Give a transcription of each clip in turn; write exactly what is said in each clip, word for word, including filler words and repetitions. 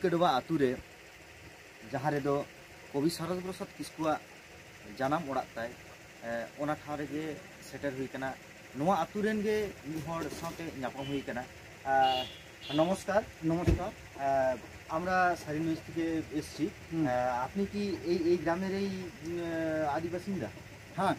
ᱠᱟᱹᱰᱣᱟ ᱟᱛᱳ ᱨᱮ, ᱡᱟᱦᱟᱸ ᱨᱮᱫᱚ ᱠᱚᱵᱤ ᱥᱟᱨᱚᱫᱟ ᱯᱨᱚᱥᱟᱫᱽ ᱠᱤᱥᱠᱩᱣᱟᱜ ᱡᱟᱱᱟᱢ ᱚᱲᱟᱜ ᱛᱟᱭ, ᱮ, ᱚᱱᱟ ᱴᱷᱟᱶ ᱨᱮᱜᱮ ᱥᱮᱴᱮᱨ ᱦᱩᱭ ᱠᱟᱱᱟ᱾ ᱱᱚᱣᱟ ᱟᱛᱳ ᱨᱮᱱ ᱜᱮ ᱢᱤᱫ ᱦᱚᱲ ᱥᱟᱶᱛᱮ ᱧᱟᱯᱟᱢ ᱦᱩᱭ ᱠᱟᱱᱟ᱾ ᱟᱨ নমস্কার। নমস্কার। আহ, আমরা সারিন মহিষ থেকে এসছি। হুম। আহ, আপনি কি এই, এই গ্রামের এই, উম, আহ, আদি বাসিন্দা? হ্যাঁ,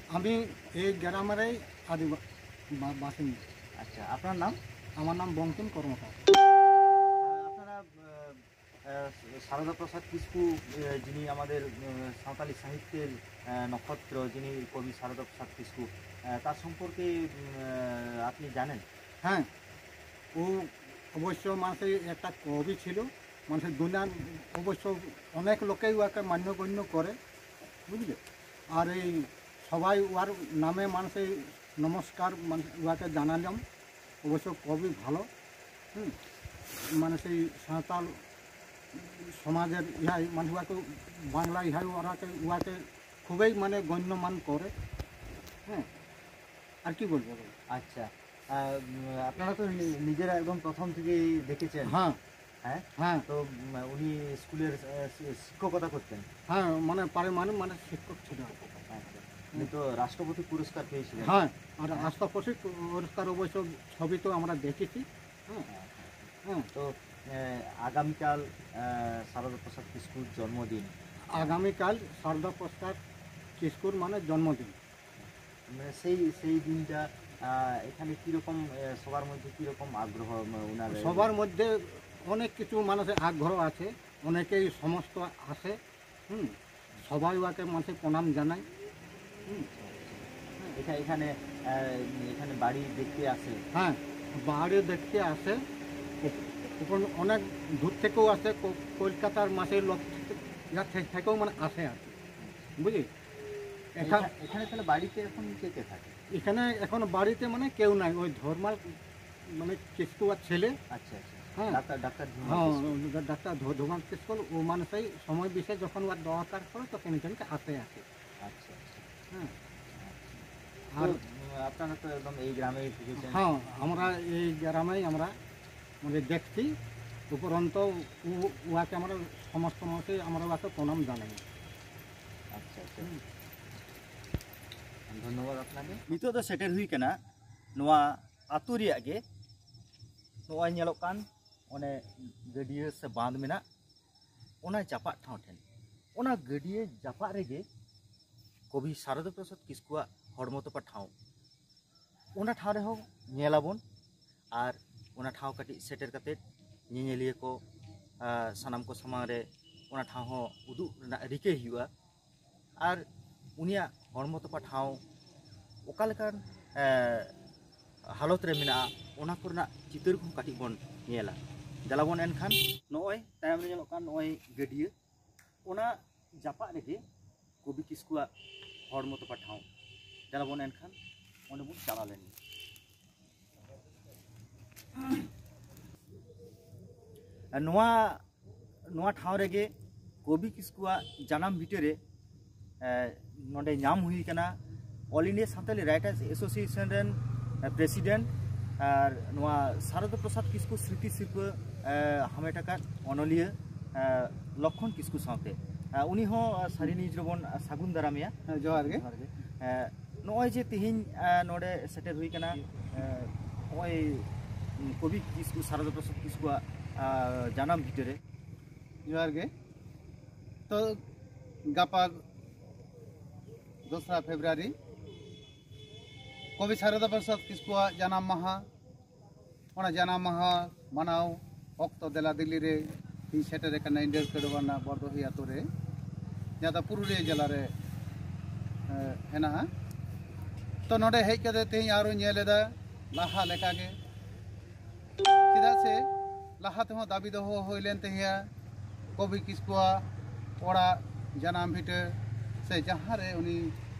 আমি এই গ্রামেরই আদি বা-, বা-, বাসিন্দা। আচ্ছা, আপনার নাম? আমার নাম বঙ্কিম কর্মকার। আহ, আপনারা, আহ, আহ, সারদা প্রসাদ কিস্কু, আহ, যিনি আমাদের, আহ, সাঁওতালি সাহিত্যের, আহ, নক্ষত্র, যিনি কবি সারদা প্রসাদ কিস্কু, আহ, তার সম্পর্কে, উম, আহ, আপনি জানেন? হ্যাঁ, ও অবশ্য মানুষের একটা কবি ছিল, মানুষের দুনিয়ার অবশ্য অনেক লোকেই ওকে মান্যগণ্য করে, বুঝলে? আর এই সবাই ওর নামে মানুষের নমস্কার, মানুষ ওকে জানালাম। অবশ্য কবি ভালো, হুম, মানে সেই সাঁওতাল সমাজের ইহাই, মানে ওকে বাংলা ইহাই ওরাকে, ওকে খুবই মানে গণ্যমান করে, হ্যাঁ, আর কি বলবো বলো? আচ্ছা, আহ, উম, আপনারা তো নি-, নিজেরা একদম প্রথম থেকেই দেখেছেন। হ্যাঁ। হ্যাঁ? হ্যাঁ। তো, উম, উনি স্কুলের, আহ, শি-, শিক্ষকতা করতেন? হ্যাঁ, মানে পারে মানে, মানে শিক্ষক ছিল। আচ্ছা। উনি তো রাষ্ট্রপতি পুরস্কার পেয়েছিলেন। হ্যাঁ, আর হ্যাঁ। রাষ্ট্রপতি পুরস্কার অবশ্য ছবি তো আমরা দেখেছি। হ্যাঁ। হ্যাঁ, হ্যাঁ। হ্যাঁ। তো, আহ, আগামীকাল, আহ, সারদা প্রসাদ কিস্কুর জন্মদিন। আগামীকাল সারদা প্রসাদ কিস্কুর মানে জন্মদিন। মানে সেই, সেই দিনটা, আহ, এখানে কিরকম, আহ, সবার মধ্যে কিরকম আগ্রহ, উম, ওনার? সবার মধ্যে অনেক কিছু মানুষের আগ্রহ আছে, অনেকেই সমস্ত আসে, হুম, সবাই ওকে মাঝে প্রণাম জানায়, হুম। এখা-, এখানে, আহ, এখানে বাড়ি দেখতে আসে? হ্যাঁ, বাড়ি দেখতে আসে, এখন অনেক দূর থেকেও আসে, ক-, কলকাতার মাঝে লোক থে-, ইয়া থে-, থেকেও মানে আসে আর কি, বুঝলি? এখা-, এখা-, এখানে তাহলে বাড়িতে এখন কে কে থাকে? এখানে এখন বাড়িতে মানে কেউ নাই, ওই ধর্মাল মানে কিস্কু আর ছেলে। আচ্ছা, আচ্ছা। হ্যাঁ। ডাক্তার, ডাক্তার ধর্মাল হ্যাঁ, কিস্কু। ডা-, ডাক্তার ধ-, ধর্মাল কিস্কু, ও মানে সেই সময় বিশেষ যখন ওর দরকার পড়ে তখন এখানে আসে আর কি। আচ্ছা, আচ্ছা। হ্যাঁ। আচ্ছা। আর তো, উম, আপনারা তো একদম এই গ্রামেই থেকেছেন। হ্যাঁ, আমরা এই গ্রামেই আমরা মানে দেখছি, উপরন্ত উ- উহাকে আমরা সমস্ত মানুষই আমরা উহাকে প্রণাম জানাই। আচ্ছা, আচ্ছা। ধন্যবাদ আপনাকে। নিতোᱜ ᱫᱚ ᱥᱮᱴᱮᱨ ᱦᱩᱭ ᱠᱟᱱᱟ ᱱᱚᱣᱟ ᱟᱹᱛᱩ ᱨᱮᱭᱟᱜ ᱜᱮ᱾ ᱱᱚᱜᱼᱚᱭ ᱧᱮᱞᱚᱜ ᱠᱟᱱ ᱚᱱᱮ ᱜᱟᱹᱰᱭᱟᱹ ᱥᱮ ᱵᱟᱸᱫᱷ ᱢᱮᱱᱟᱜ, ᱚᱱᱟ ᱡᱟᱯᱟᱜ ᱴᱷᱟᱶ ᱴᱷᱮᱱ᱾ ᱚᱱᱟ ᱜᱟᱹᱰᱭᱟᱹ ᱡᱟᱯᱟᱜ ᱨᱮᱜᱮ ᱠᱚᱵᱤ ᱥᱟᱨᱚᱫᱟ ᱯᱨᱚᱥᱟᱫᱽ ᱠᱤᱥᱠᱩᱣᱟᱜ ᱦᱚᱲᱢᱚ ᱛᱚᱯᱟ ᱴᱷᱟᱶ᱾ ᱚᱱᱟ ᱴᱷᱟᱶ ᱨᱮᱦᱚᱸ ᱧᱮᱞᱟᱵᱚᱱ, ᱟᱨ ᱚᱱᱟ ᱴᱷᱟᱶ ᱠᱟᱹᱴᱤᱡ ᱥᱮᱴᱮᱨ ᱠᱟᱛᱮ ᱧᱮᱧᱮᱞᱤᱭᱟᱹ ᱠᱚ, ᱟᱨ ᱥᱟᱱᱟᱢ ᱠᱚ ᱥᱟᱢᱟᱝ ᱨᱮ ᱚᱱᱟ ᱴᱷᱟᱶ ᱦᱚᱸ ᱩᱫᱩᱜ ᱨᱮᱱᱟᱜ ᱨᱤᱠᱟᱹᱭ ᱦᱩᱭᱩᱜᱼᱟ᱾ ᱟᱨ ᱩᱱᱤᱭᱟᱜ ᱦᱚᱲᱢᱚ ᱛᱚᱯᱟ ᱴᱷᱟᱶ ᱚᱠᱟ ᱞᱮᱠᱟᱱ, ᱮ, ᱦᱟᱞᱚᱛ ᱨᱮ ᱢᱮᱱᱟᱜᱼᱟ, ᱚᱱᱟ ᱠᱚᱨᱮᱱᱟᱜ ᱪᱤᱛᱟᱹᱨ ᱠᱚᱦᱚᱸ ᱠᱟᱹᱴᱤᱡ ᱵᱚᱱ ᱧᱮᱞᱟ᱾ ᱫᱮᱞᱟ ᱵᱚᱱ ᱮᱱᱠᱷᱟᱱ ᱱᱚᱜᱼᱚᱭ ᱛᱟᱭᱚᱢ ᱨᱮ ᱧᱮᱞᱚᱜ ᱠᱟᱱ ᱱᱚᱜᱼᱚᱭ ᱜᱟᱹᱰᱭᱟᱹ, ᱚᱱᱟ ᱡᱟᱯᱟᱜ ᱨᱮᱜᱮ ᱠᱚᱵᱤ ᱠᱤᱥᱠᱩᱣᱟᱜ ᱦᱚᱲᱢᱚ ᱛᱚᱯᱟ ᱴᱷᱟᱶ᱾ ᱫᱮᱞᱟ ᱵᱚᱱ ᱮᱱᱠᱷᱟᱱ ᱚᱸᱰᱮ ᱵᱚᱱ ᱪᱟᱞᱟᱣ ᱞᱮᱱ ᱜᱮ᱾ ᱱᱚᱣᱟ, ᱱᱚᱣᱟ ᱴᱷᱟᱶ ᱨᱮᱜᱮ ᱠᱚᱵᱤ ᱠᱤᱥᱠᱩᱣᱟᱜ ᱡᱟᱱᱟᱢ ᱵᱷᱤᱴᱟᱹ ᱨᱮ, ᱮ, ᱱᱚᱰᱮ ᱧᱟᱢ ᱦᱩᱭ ᱠᱟᱱᱟ᱾ All India Santali Writers Association ᱨᱮᱱ, ᱮ, ᱯᱨᱮᱥᱤᱰᱮᱱᱴ ᱟᱨ ᱱᱚᱣᱟ ᱥᱟᱨᱚᱫᱟ ᱯᱨᱚᱥᱟᱫᱽ ᱠᱤᱥᱠᱩ ᱥᱨᱤᱛᱤ ᱥᱤᱨᱯᱟᱹ, ᱮ, ᱦᱟᱢᱮᱴ ᱟᱠᱟᱫ ᱚᱱᱚᱞᱤᱭᱟᱹ, ᱮ, ᱞᱚᱠᱠᱷᱚᱱ ᱠᱤᱥᱠᱩ ᱥᱟᱶᱛᱮ, ᱮ, ᱩᱱᱤ ᱦᱚᱸ, ᱮ, ᱥᱟᱹᱨᱤ ᱱᱤᱭᱩᱡᱽ ᱨᱮᱵᱚᱱ, ᱮ, ᱥᱟᱹᱜᱩᱱ ᱫᱟᱨᱟᱢᱮᱭᱟ᱾ ᱦᱮᱸ, ᱡᱚᱦᱟᱨ ᱜᱮ᱾ ᱡᱚᱦᱟᱨ ᱜᱮ᱾ ᱮ, ᱱᱚᱜᱼᱚᱭ ᱡᱮ ᱛᱮᱦᱮᱧ, ᱮ, ᱱᱚᱰᱮ ᱥᱮᱴᱮᱨ ᱦᱩᱭ ᱠᱟᱱᱟ, ᱮ, ᱱᱚᱜᱼᱚᱭ ᱠᱚᱵᱤ ᱠᱤᱥᱠᱩ, ᱥᱟᱨᱚᱫᱟ ᱯᱨᱚᱥᱟᱫᱽ ᱠᱤᱥᱠᱩᱣᱟᱜ, ᱮ, ᱡᱟᱱᱟᱢ ᱵᱷᱤᱴᱟᱹ ᱨᱮ᱾ ᱡᱚᱦᱟᱨ ᱜᱮ᱾ ᱛᱚ, ᱜᱟᱯᱟ ᱫᱚᱥᱨᱟ ᱯᱷᱮᱵᱽᱨᱩᱣᱟᱨᱤ ᱠᱚᱵᱤ ᱥᱟᱨᱚᱫᱟ ᱯᱨᱚᱥᱟᱫᱽ ᱠᱤᱥᱠᱩᱣᱟᱜ ᱡᱟᱱᱟᱢ ᱢᱟᱦᱟ, ᱚᱱᱟ ᱡᱟᱱᱟᱢ ᱢᱟᱦᱟ ᱢᱟᱱᱟᱣ ᱚᱠᱛᱚ ᱫᱮᱞᱟ ᱫᱤᱞᱞᱤ ᱨᱮ ᱤᱧ ᱥᱮᱴᱮᱨ ᱟᱠᱟᱱᱟ, ᱤᱱᱰᱟᱹᱨ ᱠᱟᱹᱰᱣᱟᱱᱟ ᱵᱚᱨᱫᱚᱦᱤ ᱟᱛᱳ ᱨᱮ, ᱡᱟᱦᱟᱸ ᱫᱚ ᱯᱩᱨᱩᱞᱤᱭᱟᱹ ᱡᱮᱞᱟ ᱨᱮ, ᱮ, ᱦᱮᱱᱟᱜᱼᱟ᱾ ᱛᱚ, ᱱᱚᱰᱮ ᱦᱮᱡ ᱠᱟᱛᱮ ᱛᱮᱦᱮᱧ ᱟᱨᱚᱧ ᱧᱮᱞ ᱮᱫᱟ ᱞᱟᱦᱟ ᱞᱮᱠᱟᱜᱮ, ᱪᱮᱫᱟᱜ ᱥᱮ ᱞᱟᱦᱟ ᱛᱮᱦᱚᱸ ᱫᱟᱹᱵᱤ ᱫᱚᱦᱚ ᱦᱩᱭ ᱞᱮᱱ ᱛᱟᱦᱮᱸᱭᱟ, ᱠᱚᱵᱤ ᱠᱤᱥᱠᱩᱣᱟᱜ ᱚᱲᱟᱜ, ᱡᱟᱱᱟᱢ ᱵᱷᱤᱴᱟᱹ ᱥᱮ ᱡᱟᱦᱟᱸ ᱨᱮ ᱩᱱᱤ,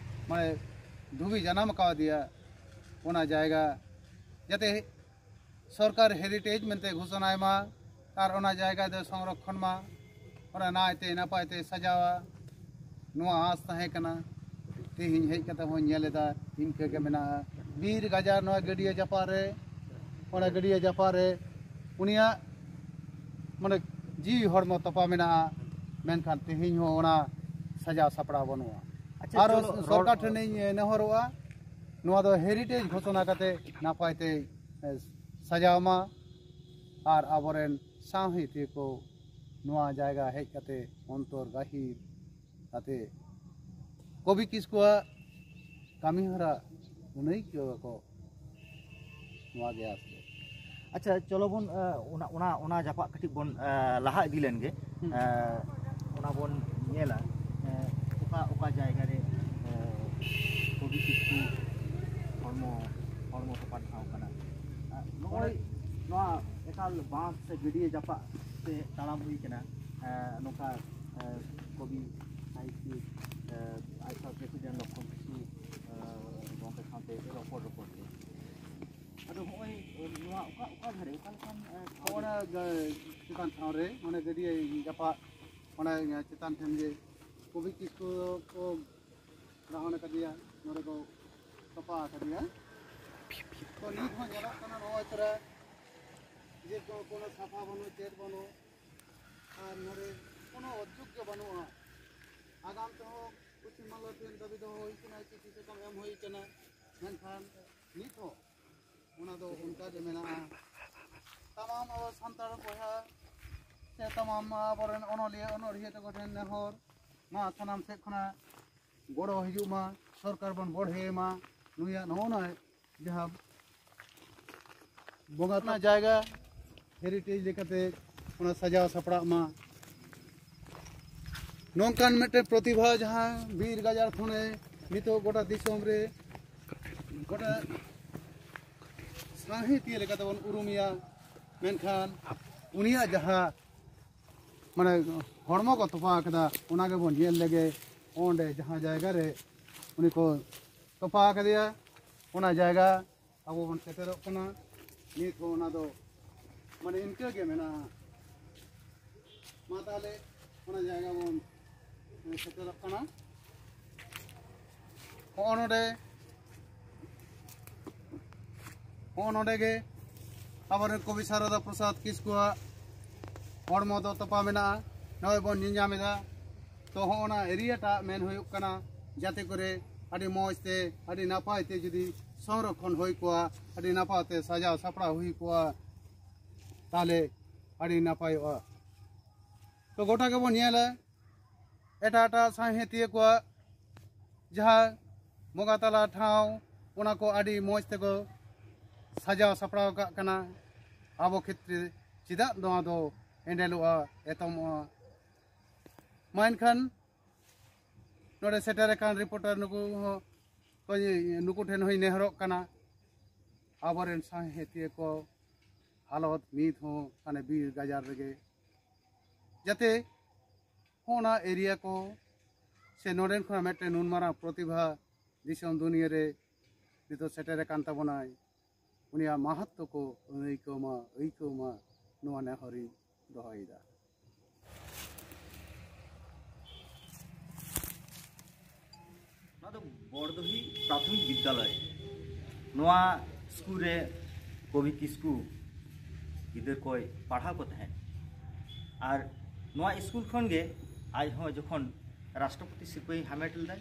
ᱢᱟᱱᱮ, ᱫᱷᱩᱵᱤ ᱡᱟᱱᱟᱢ ᱠᱟᱣᱫᱮᱭᱟ, ᱚᱱᱟ ᱡᱟᱭᱜᱟ ᱡᱟᱛᱮ ᱥᱚᱨᱠᱟᱨ ᱦᱮᱨᱤᱴᱮᱡᱽ ᱢᱮᱱᱛᱮ ᱜᱷᱳᱥᱚᱱᱟᱭ ᱢᱟ ᱟᱨ ᱚᱱᱟ ᱡᱟᱭᱜᱟ ᱫᱚ ᱥᱚᱝᱨᱚᱠᱠᱷᱚᱱ ᱢᱟ, ᱚᱱᱟ ᱱᱟᱭᱛᱮ ᱱᱟᱯᱟᱭ ᱛᱮ ᱥᱟᱡᱟᱣᱟ, ᱱᱚᱣᱟ ᱟᱸᱥ ᱛᱟᱦᱮᱸ ᱠᱟᱱᱟ᱾ ᱛᱮᱦᱮᱧ ᱦᱮᱡ ᱠᱟᱛᱮ ᱦᱚᱸᱧ ᱧᱮᱞ ᱮᱫᱟ, ᱤᱱᱠᱟᱹ ᱜᱮ ᱢᱮᱱᱟᱜᱼᱟ᱾ ᱵᱤᱨ ᱜᱟᱡᱟᱲ ᱱᱚᱣᱟ ᱜᱟᱹᱰᱭᱟᱹ ᱡᱟᱯᱟᱜ ᱨᱮ, ᱚᱱᱟ ᱜᱟᱹᱰᱭᱟᱹ ᱡᱟᱯᱟᱜ ᱨᱮ ᱩᱱᱤᱭᱟᱜ ᱢᱟᱱᱮ ᱡᱤᱣᱤ ᱦᱚᱲᱢᱚ ᱛᱚᱯᱟ ᱢᱮᱱᱟᱜᱼᱟ, ᱢᱮᱱᱠᱷᱟᱱ ᱛᱮᱦᱮᱧ ᱦᱚᱸ ᱚᱱᱟ ᱥᱟᱡᱟᱣ ᱥᱟᱯᱲᱟᱣ ᱵᱟᱹᱱᱩᱜᱼᱟ᱾ ᱟᱪᱪᱷᱟ, ᱟᱨ ᱪᱚᱞᱚ, ᱨᱚᱲ- ᱥᱚᱨᱠᱟᱨ ᱴᱷᱮᱱᱤᱧ ᱱᱮᱦᱚᱨᱚᱜᱼᱟ, ᱱᱚᱣᱟ ᱫᱚ ᱦᱮᱨᱤᱴᱮᱡᱽ ᱜᱷᱳᱥᱚᱱᱟ ᱠᱟᱛᱮ ᱱᱟᱯᱟᱭ ᱛᱮ ᱥᱟᱡᱟᱣ ᱢᱟ ᱟᱨ ᱟᱵᱚᱨᱮᱱ ᱥᱟᱶᱦᱮᱫᱤᱭᱟᱹ ᱠᱚ ᱱᱚᱣᱟ ᱡᱟᱭᱜᱟ ᱦᱮᱡ ᱠᱟᱛᱮ ᱚᱱᱛᱚᱨ ᱜᱟᱹᱦᱤᱨ ᱠᱟᱛᱮ ᱠᱚᱵᱤ ᱠᱤᱥᱠᱩᱣᱟᱜ ᱠᱟᱹᱢᱤ ᱦᱚᱨᱟ ᱩᱱᱟᱹᱭ ᱠᱚ ᱱᱚᱣᱟ ᱜᱮ ᱟᱥ ᱫᱚ᱾ ᱟᱪᱪᱷᱟ, ᱪᱚᱞᱚ ᱵᱚᱱ, ᱮ, ᱚᱱᱟ, ᱚᱱᱟ, ᱚᱱᱟ ᱡᱟᱯᱟᱜ ᱠᱟᱹᱴᱤᱡ ᱵᱚᱱ, ᱮ, ᱞᱟᱦᱟ ᱤᱫᱤ ᱞᱮᱱ ᱜᱮ᱾ ᱦᱩᱸ᱾ ᱮ, ᱚᱱᱟ ᱵᱚᱱ ᱧᱮᱞᱟ, ᱮ, ᱚᱠᱟ, ᱚᱠᱟ ᱡᱟᱭᱜᱟ ᱨᱮ, ᱮ, ᱠᱚᱵᱤ ᱠᱤᱥᱠᱩ ᱦᱚᱲᱢᱚ, ᱦᱚᱲᱢᱚ ᱛᱚᱯᱟ ᱴᱷᱟᱶ ᱠᱟᱱᱟ᱾ ᱮ, ᱱᱚᱜᱼᱚᱭ ᱱᱚᱣᱟ ᱮᱠᱟᱞ ᱵᱟᱸᱫᱷ ᱥᱮ ᱜᱟᱹᱰᱭᱟᱹ ᱡᱟᱯᱟᱜ ᱛᱮ ᱛᱟᱲᱟᱢ ᱦᱩᱭ ᱠᱟᱱᱟ᱾ ᱮ, ᱱᱚᱝᱠᱟ, ᱮ, ᱠᱚᱵᱤ ᱥᱟᱦᱤᱛᱭᱤᱠ, ᱮ, ᱟᱭᱥᱟ ᱯᱨᱮᱥᱤᱰᱮᱱᱴ ᱞᱚᱠᱠᱷᱚᱱ ᱠᱤᱥᱠᱩ, ᱮ, ᱜᱚᱢᱠᱮ ᱥᱟᱶᱛᱮ ᱨᱚᱯᱚᱲ ᱨᱚᱯᱚᱲ ᱛᱮ᱾ ᱟᱫᱚ ᱦᱚᱸᱜᱼᱚᱭ, ᱮ, ᱱᱚᱣᱟ ᱚᱠᱟ, ᱚᱠᱟ ᱫᱷᱟᱨᱮ, ᱚᱠᱟ ᱞᱮᱠᱟᱱ, ᱮ, ᱴᱷᱟᱶ ᱨᱮ? ᱚᱱᱟ ᱜᱟ-, ᱪᱮᱛᱟᱱ ᱴᱷᱟᱶ ᱨᱮ, ᱚᱱᱮ ᱜᱟᱹᱰᱭᱟᱹ ᱡᱟᱯᱟᱜ, ᱚᱱᱮ ᱪᱮᱛᱟᱱ ᱴᱷᱮᱱ ᱜᱮ ᱠᱚᱵᱤ ᱠᱤᱥᱠᱩ ᱠᱚ ᱨᱟᱦᱚᱱ ᱟᱠᱟᱫᱮᱭᱟ, ᱱᱚᱰᱮ ᱠᱚ ᱛᱚᱯᱟ ᱟᱠᱟᱫᱮᱭᱟ᱾ ᱛᱚ ᱱᱤᱛ ᱦᱚᱸ ᱧᱮᱞᱚᱜ ᱠᱟᱱᱟ ᱱᱚᱜᱼᱚᱭ ᱛᱚᱨᱟ ᱡᱮ ᱠᱚ-, ᱠᱳᱱᱳ ᱥᱟᱯᱷᱟ ᱵᱟᱹᱱᱩᱜ, ᱪᱮᱫ ᱵᱟᱹᱱᱩᱜ, ᱟᱨ ᱱᱚᱰᱮ ᱠᱳᱱᱳ ᱚᱡᱩᱜᱽ ᱜᱮ ᱵᱟᱹᱱᱩᱜᱼᱟ᱾ ᱟᱜᱟᱢ ᱛᱮᱦᱚᱸ ᱯᱚᱥᱪᱤᱢ ᱵᱟᱝᱞᱟ ᱴᱷᱮᱱ ᱫᱟᱹᱵᱤ ᱫᱚᱦᱚ ᱦᱩᱭ ᱠᱟᱱᱟ, ᱪᱤᱴᱷᱤ ᱥᱟᱠᱟᱢ ᱮᱢ ᱦᱩᱭ ᱠᱟᱱᱟ, ᱢᱮᱱᱠᱷᱟᱱ ᱱᱤᱛ ᱦᱚᱸ ᱚᱱᱟ ᱫᱚ ᱚᱱᱠᱟ ᱜᱮ ᱢᱮᱱᱟᱜᱼᱟ᱾ ᱛᱟᱢᱟᱢ ᱟᱵᱚ ᱥᱟᱱᱛᱟᱲ ᱵᱚᱭᱦᱟ ᱥᱮ ᱛᱟᱢᱟᱢ ᱟᱵᱚᱨᱮᱱ ᱚᱱᱚᱞᱤᱭᱟᱹ ᱚᱱᱚᱲᱦᱤᱭᱟᱹ ᱛᱟᱠᱚ ᱴᱷᱮᱱ ᱱᱮᱦᱚᱨ, ᱢᱟ ᱥᱟᱱᱟᱢ ᱥᱮᱫ ᱠᱷᱚᱱᱟᱜ ᱜᱚᱲᱚ ᱦᱤᱡᱩᱜ ᱢᱟ, ᱥᱚᱨᱠᱟᱨ ᱵᱚᱱ ᱵᱚᱲᱦᱮ ᱢᱟ, ᱱᱩᱭᱟᱜ ᱱᱚᱜᱼᱚ ᱱᱚᱣᱟ ᱡᱟᱦᱟᱸ ᱵᱚᱸᱜᱟ ᱚᱱᱟ ᱡᱟᱭᱜᱟ ᱦᱮᱨᱤᱴᱮᱡᱽ ᱞᱮᱠᱟᱛᱮ ᱚᱱᱟ ᱥᱟᱡᱟᱣ ᱥᱟᱯᱲᱟᱜ ᱢᱟ᱾ ᱱᱚᱝᱠᱟᱱ ᱢᱤᱫᱴᱮᱱ ᱯᱨᱚᱛᱤᱵᱷᱟ ᱡᱟᱦᱟᱸ ᱵᱤᱨ ᱜᱟᱡᱟᱲ ᱠᱷᱚᱱᱮ ᱱᱤᱛᱚᱜ ᱜᱚᱴᱟ ᱫᱤᱥᱚᱢ ᱨᱮ ᱜᱚᱴᱟ ᱥᱟᱶᱦᱮᱫᱤᱭᱟᱹ ᱞᱮᱠᱟᱛᱮ ᱵᱚᱱ ᱩᱨᱩᱢᱮᱭᱟ, ᱢᱮᱱᱠᱷᱟᱱ ᱩᱱᱤᱭᱟᱜ ᱡᱟᱦᱟᱸ ᱢᱟᱱᱮ ᱦᱚᱲᱢᱚ ᱠᱚ ᱛᱚᱯᱟ ᱟᱠᱟᱫᱟ, ᱚᱱᱟ ᱜᱮᱵᱚᱱ ᱧᱮᱞ ᱞᱮᱜᱮ᱾ ᱚᱸᱰᱮ ᱡᱟᱦᱟᱸ ᱡᱟᱭᱜᱟ ᱨᱮ ᱩᱱᱤ ᱠᱚ ᱛᱚᱯᱟ ᱟᱠᱟᱫᱮᱭᱟ, ᱚᱱᱟ ᱡᱟᱭᱜᱟ ᱟᱵᱚ ᱵᱚᱱ ᱥᱮᱴᱮᱨᱚᱜ ᱠᱟᱱᱟ᱾ ᱱᱤᱛ ᱦᱚᱸ ᱚᱱᱟ ᱫᱚ ᱢᱟᱱᱮ ᱤᱱᱠᱟᱹ ᱜᱮ ᱢᱮᱱᱟᱜᱼᱟ᱾ ᱢᱟ ᱛᱟᱦᱚᱞᱮ ᱚᱱᱟ ᱡᱟᱭᱜᱟ ᱵᱚᱱ ᱥᱮᱴᱮᱨᱚᱜ ᱠᱟᱱᱟ᱾ ᱦᱚᱸᱜᱼᱚ ᱱᱚᱰᱮ, ᱦᱚᱸᱜᱼᱚ ᱱᱚᱰᱮ ᱜᱮ ᱟᱵᱚᱨᱮᱱ ᱠᱚᱵᱤ ᱥᱟᱨᱚᱫᱟ ᱯᱨᱚᱥᱟᱫᱽ ᱠᱤᱥᱠᱩᱣᱟᱜ ᱦᱚᱲᱢᱚ ᱫᱚ ᱛᱚᱯᱟ ᱢᱮᱱᱟᱜᱼᱟ, ᱱᱚᱜᱼᱚᱭ ᱵᱚᱱ ᱧᱮᱞ ᱧᱟᱢ ᱮᱫᱟ᱾ ᱛᱚ ᱦᱚᱸᱜᱼᱚ ᱱᱟ ᱮᱨᱤᱭᱟᱴᱟᱜ ᱢᱮᱱ ᱦᱩᱭᱩᱜ ᱠᱟᱱᱟ, ᱡᱟᱛᱮ ᱠᱚᱨᱮ ᱟᱹᱰᱤ ᱢᱚᱡᱽ ᱛᱮ, ᱟᱹᱰᱤ ᱱᱟᱯᱟᱭ ᱛᱮ ᱡᱩᱫᱤ ᱥᱚᱝᱨᱚᱠᱷᱚᱱ ᱦᱩᱭ ᱠᱚᱜᱼᱟ, ᱟᱹᱰᱤ ᱱᱟᱯᱟᱭ ᱛᱮ ᱥᱟᱡᱟᱣ ᱥᱟᱯᱲᱟᱣ ᱦᱩᱭ ᱠᱚᱜᱼᱟ, ᱛᱟᱦᱚᱞᱮ ᱟᱹᱰᱤ ᱱᱟᱯᱟᱭᱚᱜᱼᱟ᱾ ᱛᱚ ᱜᱚᱴᱟ ᱜᱮᱵᱚᱱ ᱧᱮᱞᱟ, ᱮᱴᱟᱜ ᱮᱴᱟᱜ ᱥᱟᱶᱦᱮᱫᱤᱭᱟᱹ ᱠᱚᱣᱟᱜ ᱡᱟᱦᱟᱸ ᱵᱚᱸᱜᱟ ᱛᱟᱞᱟ ᱴᱷᱟᱶ, ᱚᱱᱟ ᱠᱚ ᱟᱹᱰᱤ ᱢᱚᱡᱽ ᱛᱮᱠᱚ ᱥᱟᱡᱟᱣ ᱥᱟᱯᱲᱟᱣ ᱠᱟᱜ ᱠᱟᱱᱟ᱾ ᱟᱵᱚ ᱠᱷᱮᱛᱨᱮ ᱪᱮᱫᱟᱜ ᱱᱚᱣᱟ ᱫᱚ ᱮᱸᱰᱮᱞᱚᱜᱼᱟ, ᱮᱛᱚᱢᱚᱜᱼᱟ? ᱢᱟ ᱮᱱᱠᱷᱟᱱ ᱱᱚᱰᱮ ᱥᱮᱴᱮᱨ ᱟᱠᱟᱱ ᱨᱤᱯᱳᱨᱴᱟᱨ ᱱᱩᱠᱩ ᱦᱚᱸ ᱠᱚ, ᱱᱩᱠᱩ ᱴᱷᱮᱱ ᱦᱚᱸᱧ ᱱᱮᱦᱚᱨᱚᱜ ᱠᱟᱱᱟ, ᱟᱵᱚᱨᱮᱱ ᱥᱟᱶᱦᱮᱫᱤᱭᱟᱹ ᱠᱚ ᱦᱟᱞᱚᱛ ᱱᱤᱛ ᱦᱚᱸ ᱦᱟᱱᱮ ᱵᱤᱨ ᱜᱟᱡᱟᱲ ᱨᱮᱜᱮ, ᱡᱟᱛᱮ ᱚᱱᱟ ᱮᱨᱤᱭᱟ ᱠᱚ ᱥᱮ ᱱᱚᱰᱮᱱ ᱠᱷᱚᱱᱟᱜ ᱢᱤᱫᱴᱮᱱ ᱱᱩᱱ ᱢᱟᱨᱟᱝ ᱯᱨᱚᱛᱤᱵᱷᱟ ᱫᱤᱥᱚᱢ ᱫᱩᱱᱤᱭᱟᱹ ᱨᱮ ᱱᱤᱛᱚᱜ ᱥᱮᱴᱮᱨ ᱟᱠᱟᱱ ᱛᱟᱵᱚᱱᱟᱭ, ᱩᱱᱤᱭᱟᱜ ᱢᱟᱦᱟᱛᱛᱚ ᱠᱚ ᱟᱹᱭᱠᱟᱹᱣ ᱢᱟ, ᱟᱹᱭᱠᱟᱹᱣ ᱢᱟ, ᱱᱚᱣᱟ ᱱᱮᱦᱚᱨᱤᱧ ᱫᱚᱦᱚᱭᱮᱫᱟ᱾ ᱱᱚᱣᱟ ᱫᱚ ᱵᱚᱲᱫᱚᱦᱤ ᱯᱨᱟᱛᱷᱚᱢᱤᱠ ᱵᱤᱫᱽᱫᱟᱞᱚᱭ᱾ ᱱᱚᱣᱟ ᱥᱠᱩᱞ ᱨᱮ ᱠᱚᱵᱤ ᱠᱤᱥᱠᱩ ᱜᱤᱫᱟᱹᱨ ᱠᱚᱭ ᱯᱟᱲᱦᱟᱣ ᱠᱚ ᱛᱟᱦᱮᱸᱫ᱾ ᱟᱨ ᱱᱚᱣᱟ ᱥᱠᱩᱞ ᱠᱷᱚᱱ ᱜᱮ ᱟᱡ ᱦᱚᱸ ᱡᱚᱠᱷᱚᱱ ᱨᱟᱥᱴᱨᱚᱯᱚᱛᱤ ᱥᱤᱨᱯᱟᱹᱭ ᱦᱟᱢᱮᱴ ᱞᱮᱫᱟᱭ,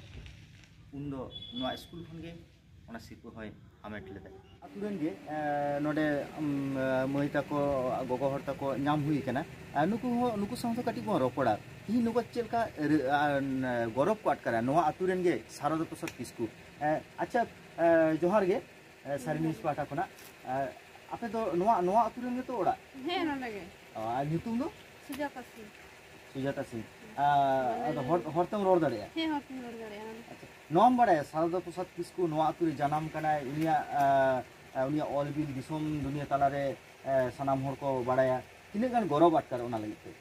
ᱩᱱᱫᱚ ᱱᱚᱣᱟ ᱥᱠᱩᱞ ᱠᱷᱚᱱ ᱜᱮ ᱚᱱᱟ ᱥᱤᱨᱯᱟᱹ ᱦᱚᱸᱭ ᱦᱟᱢᱮᱴ ᱞᱮᱫᱟᱭ᱾ ᱟᱛᱳ ᱨᱮᱱ ᱜᱮ, ᱮ, ᱱᱚᱰᱮ, ᱩᱢ, ᱮ, ᱢᱟᱹᱭ ᱛᱟᱠᱚ, ᱜᱚᱜᱚ ᱦᱚᱲ ᱛᱟᱠᱚ ᱧᱟᱢ ᱦᱩᱭ ᱠᱟᱱᱟ᱾ ᱮ, ᱱᱩᱠᱩ ᱦᱚᱸ, ᱱᱩᱠᱩ ᱥᱟᱶ ᱦᱚᱸ ᱠᱟᱹᱴᱤᱡ ᱵᱚᱱ ᱨᱚᱯᱚᱲᱟ᱾ ᱛᱤᱦᱤᱧ ᱱᱩᱠᱩ ᱪᱮᱫ ᱞᱮᱠᱟ ᱨᱟᱹ-, ᱟ, ᱱ-, ᱜᱚᱨᱚᱵᱽ ᱠᱚ ᱟᱴᱠᱟᱨᱟ ᱱᱚᱣᱟ ᱟᱛᱳ ᱨᱮᱱ ᱜᱮ ᱥᱟᱨᱚᱫᱟ ᱯᱨᱚᱥᱟᱫᱽ ᱠᱤᱥᱠᱩ᱾ ᱮ, ᱟᱪᱪᱷᱟ, ᱮ, ᱡᱚᱦᱟᱨ ᱜᱮ, ᱮ, ᱥᱟᱨᱤᱱᱤᱭᱩᱡᱽ ᱯᱟᱦᱴᱟ ᱠᱷᱚᱱᱟᱜ᱾ ᱮ, ᱟᱯᱮ ᱫᱚ ᱱᱚᱣᱟ, ᱱᱚᱣᱟ ᱟᱛᱳ ᱨᱮᱱ ᱜᱮᱛᱚ ᱚᱲᱟᱜ? ᱦᱮᱸ, ᱱᱚᱰᱮ ᱜᱮ᱾ ᱚ, ᱟᱨ ᱧᱩᱛᱩᱢ ᱫᱚ? ᱥᱩᱡᱟᱛᱟ ᱥᱤᱝ᱾ ᱥᱩᱡᱟᱛᱟ ᱥᱤᱝ᱾ ᱟ, ᱟᱫᱚ ᱦᱚᱲ, ᱦᱚᱲ ᱛᱮᱢ ᱨᱚᱲ ᱫᱟᱲᱮᱭᱟᱜᱼᱟ? ᱦᱮᱸ, ᱦᱚᱲ ᱛᱮᱢ ᱨᱚᱲ ᱫᱟᱲᱮᱭᱟᱜᱼᱟ᱾ ᱟᱪᱪᱷᱟ᱾ ᱱᱚᱣᱟᱢ ᱵᱟᱲᱟᱭᱟ ᱥᱟᱨᱚᱫᱟ ᱯᱨᱚᱥᱟᱫᱽ ᱠᱤᱥᱠᱩ ᱱᱚᱣᱟ ᱟᱛᱳ ᱨᱮ ᱡᱟᱱᱟᱢ ᱠᱟᱱᱟᱭ, ᱩᱱᱤᱭᱟᱜ, ᱟ, ᱟ, ᱩᱱᱤᱭᱟᱜ ᱚᱞ ᱵᱤᱞ ᱫᱤᱥᱚᱢ ᱫᱩᱱᱤᱭᱟᱹ ᱛᱟᱞᱟᱨᱮ, ᱟ, ᱥᱟᱱᱟᱢ ᱦᱚᱲ ᱠᱚ ᱵᱟᱲᱟᱭᱟ? ᱛᱤᱱᱟᱹᱜ ᱜᱟᱱ ᱜᱚᱨᱚᱵᱽ ᱟᱴᱠᱟᱨ ᱚᱱᱟ ᱞᱟᱹᱜᱤᱫ ᱛᱮ?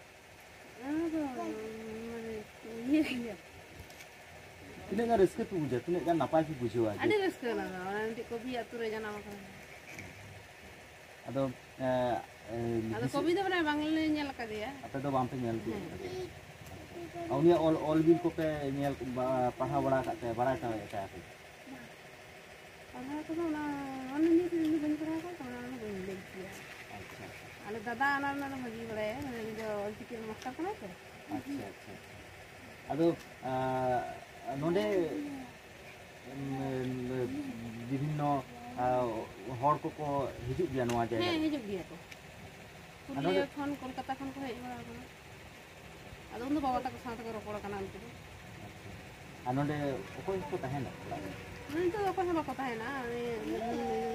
ᱚᱱᱟ ᱫᱚ, ᱢᱟᱱᱮ, ᱤᱭᱟᱹ ᱜᱮᱭᱟ᱾ ᱛᱤᱱᱟᱹᱜ ᱜᱟᱱ ᱨᱟᱹᱥᱠᱟᱹ ᱯᱮ ᱵᱩᱡᱟ, ᱛᱤᱱᱟᱹᱜ ᱜᱟᱱ ᱱᱟᱯᱟᱭ ᱯᱮ ᱵᱩᱡᱷᱟᱹᱣᱟ ᱡᱮ? ᱟᱹᱰᱤ ᱨᱟᱹᱥᱠᱟᱹ ᱚᱱᱟ ᱫᱚ, ᱢᱟᱱᱮ, ᱢᱤᱫᱴᱤᱡ ᱠᱚᱵᱤ ᱟᱛᱳ ᱨᱮ ᱡᱟᱱᱟᱢ ᱟᱠᱟᱱᱟ᱾ ᱟᱫᱚ, ᱮ, ᱮ, ᱟᱫᱚ ᱵᱤᱥᱮ- ᱠᱚᱵᱤ ᱫᱚ ᱢᱟᱱᱮ ᱵᱟᱝᱞᱮ ᱧᱮᱞ ᱟᱠᱟᱫᱮᱭᱟ᱾ ᱟᱯᱮ ᱫᱚ ᱵᱟᱝ ᱯᱮ ᱧᱮᱞ ᱛᱤᱭᱳᱜ ᱦᱮᱸ᱾ ᱟᱠᱟᱫᱮᱭᱟ? ᱟᱨ ᱩᱱᱤᱭᱟᱜ ᱚᱞ, ᱚᱞ ᱵᱤᱞ ᱠᱚᱯᱮ ᱧᱮᱞ, ᱵᱟ-, ᱯᱟᱲᱦᱟᱣ ᱵᱟᱲᱟ ᱟᱠᱟᱫ ᱛᱟᱭᱟ, ᱵᱟᱲᱟᱭ ᱛᱟᱦᱮᱸ ᱛᱟᱭᱟ ᱯᱮ? ᱯᱟᱲᱦᱟᱣ ᱠᱚᱫᱚ ᱚᱱᱟ, ᱚᱱᱟ ᱱᱤᱭᱟᱹ ᱛᱮᱫᱚ ᱤᱧ ᱫᱚ ᱵᱟᱹᱧ ᱯᱟᱲᱦᱟᱣ ᱟᱠᱟᱫ ᱛᱚ, ᱚᱱᱟ ᱫᱚ ᱵᱟᱹᱧ ᱞᱟᱹᱭ ᱠᱮᱭᱟ᱾ ᱟᱪᱪᱷᱟ, ᱟᱪᱪᱷᱟ᱾ ᱟᱞᱮ ᱫᱟᱫᱟ ᱚᱱᱟ ᱨᱮᱱᱟᱜ ᱫᱚ ᱵᱷᱟᱹᱜᱤ ᱵᱟᱲᱟᱭᱟ, ᱩᱱᱤ ᱫᱚ ᱚᱞᱪᱤᱠᱤ ᱨᱮᱱ ᱢᱟᱥᱴᱟᱨ ᱠᱟᱱᱟᱭ ᱛᱚ᱾ ᱟᱪᱪᱷᱟ, ᱟᱪᱪᱷᱟ, ᱟᱪᱪᱷᱟ᱾ ᱟᱫᱚ ᱟᱸ, ᱱᱚᱰᱮ ᱩᱸ, ᱵᱤᱵᱷᱤᱱᱱᱚ ᱟᱸ, ᱦᱚᱲ ᱠᱚᱠᱚ ᱦᱤᱡᱩᱜ ᱜᱮᱭᱟ ᱱᱚᱣᱟ ᱡᱟᱭᱜᱟ ᱦᱮᱸ, ᱨᱮ? ᱦᱤᱡᱩᱜ ᱜᱮᱭᱟ ᱠᱚ᱾ ᱟᱨ ᱯᱩᱨᱩᱞᱤᱭᱟᱹ ᱱᱚᱰᱮ ᱠᱷᱚᱱ, ᱠᱳᱞᱠᱟᱛᱟ ᱠᱷᱚᱱ ᱠᱚ ᱦᱮᱡ ᱵᱟᱲᱟ ᱟᱠᱟᱱᱟ᱾ ᱟᱫᱚ ᱩᱱᱫᱚ ᱵᱟᱵᱟ ᱛᱟᱠᱚ ᱥᱟᱶ ᱛᱮᱠᱚ ᱨᱚᱯᱚᱲ ᱟᱠᱟᱱᱟ ᱩᱱᱠᱩ ᱫᱚ᱾ ᱟᱪᱪᱷᱟ᱾ ᱟᱨ ᱱᱚᱰᱮ ᱚᱠᱚᱭ ᱠᱚᱠᱚ ᱛᱟᱦᱮᱱᱟ ᱚᱲᱟᱜ ᱨᱮ? ᱱᱤᱛᱚᱜ ᱫᱚ ᱚᱠᱚᱭ ᱦᱚᱸ ᱵᱟᱠᱚ ᱛᱟᱦᱮᱱᱟ᱾ ᱩᱱᱤ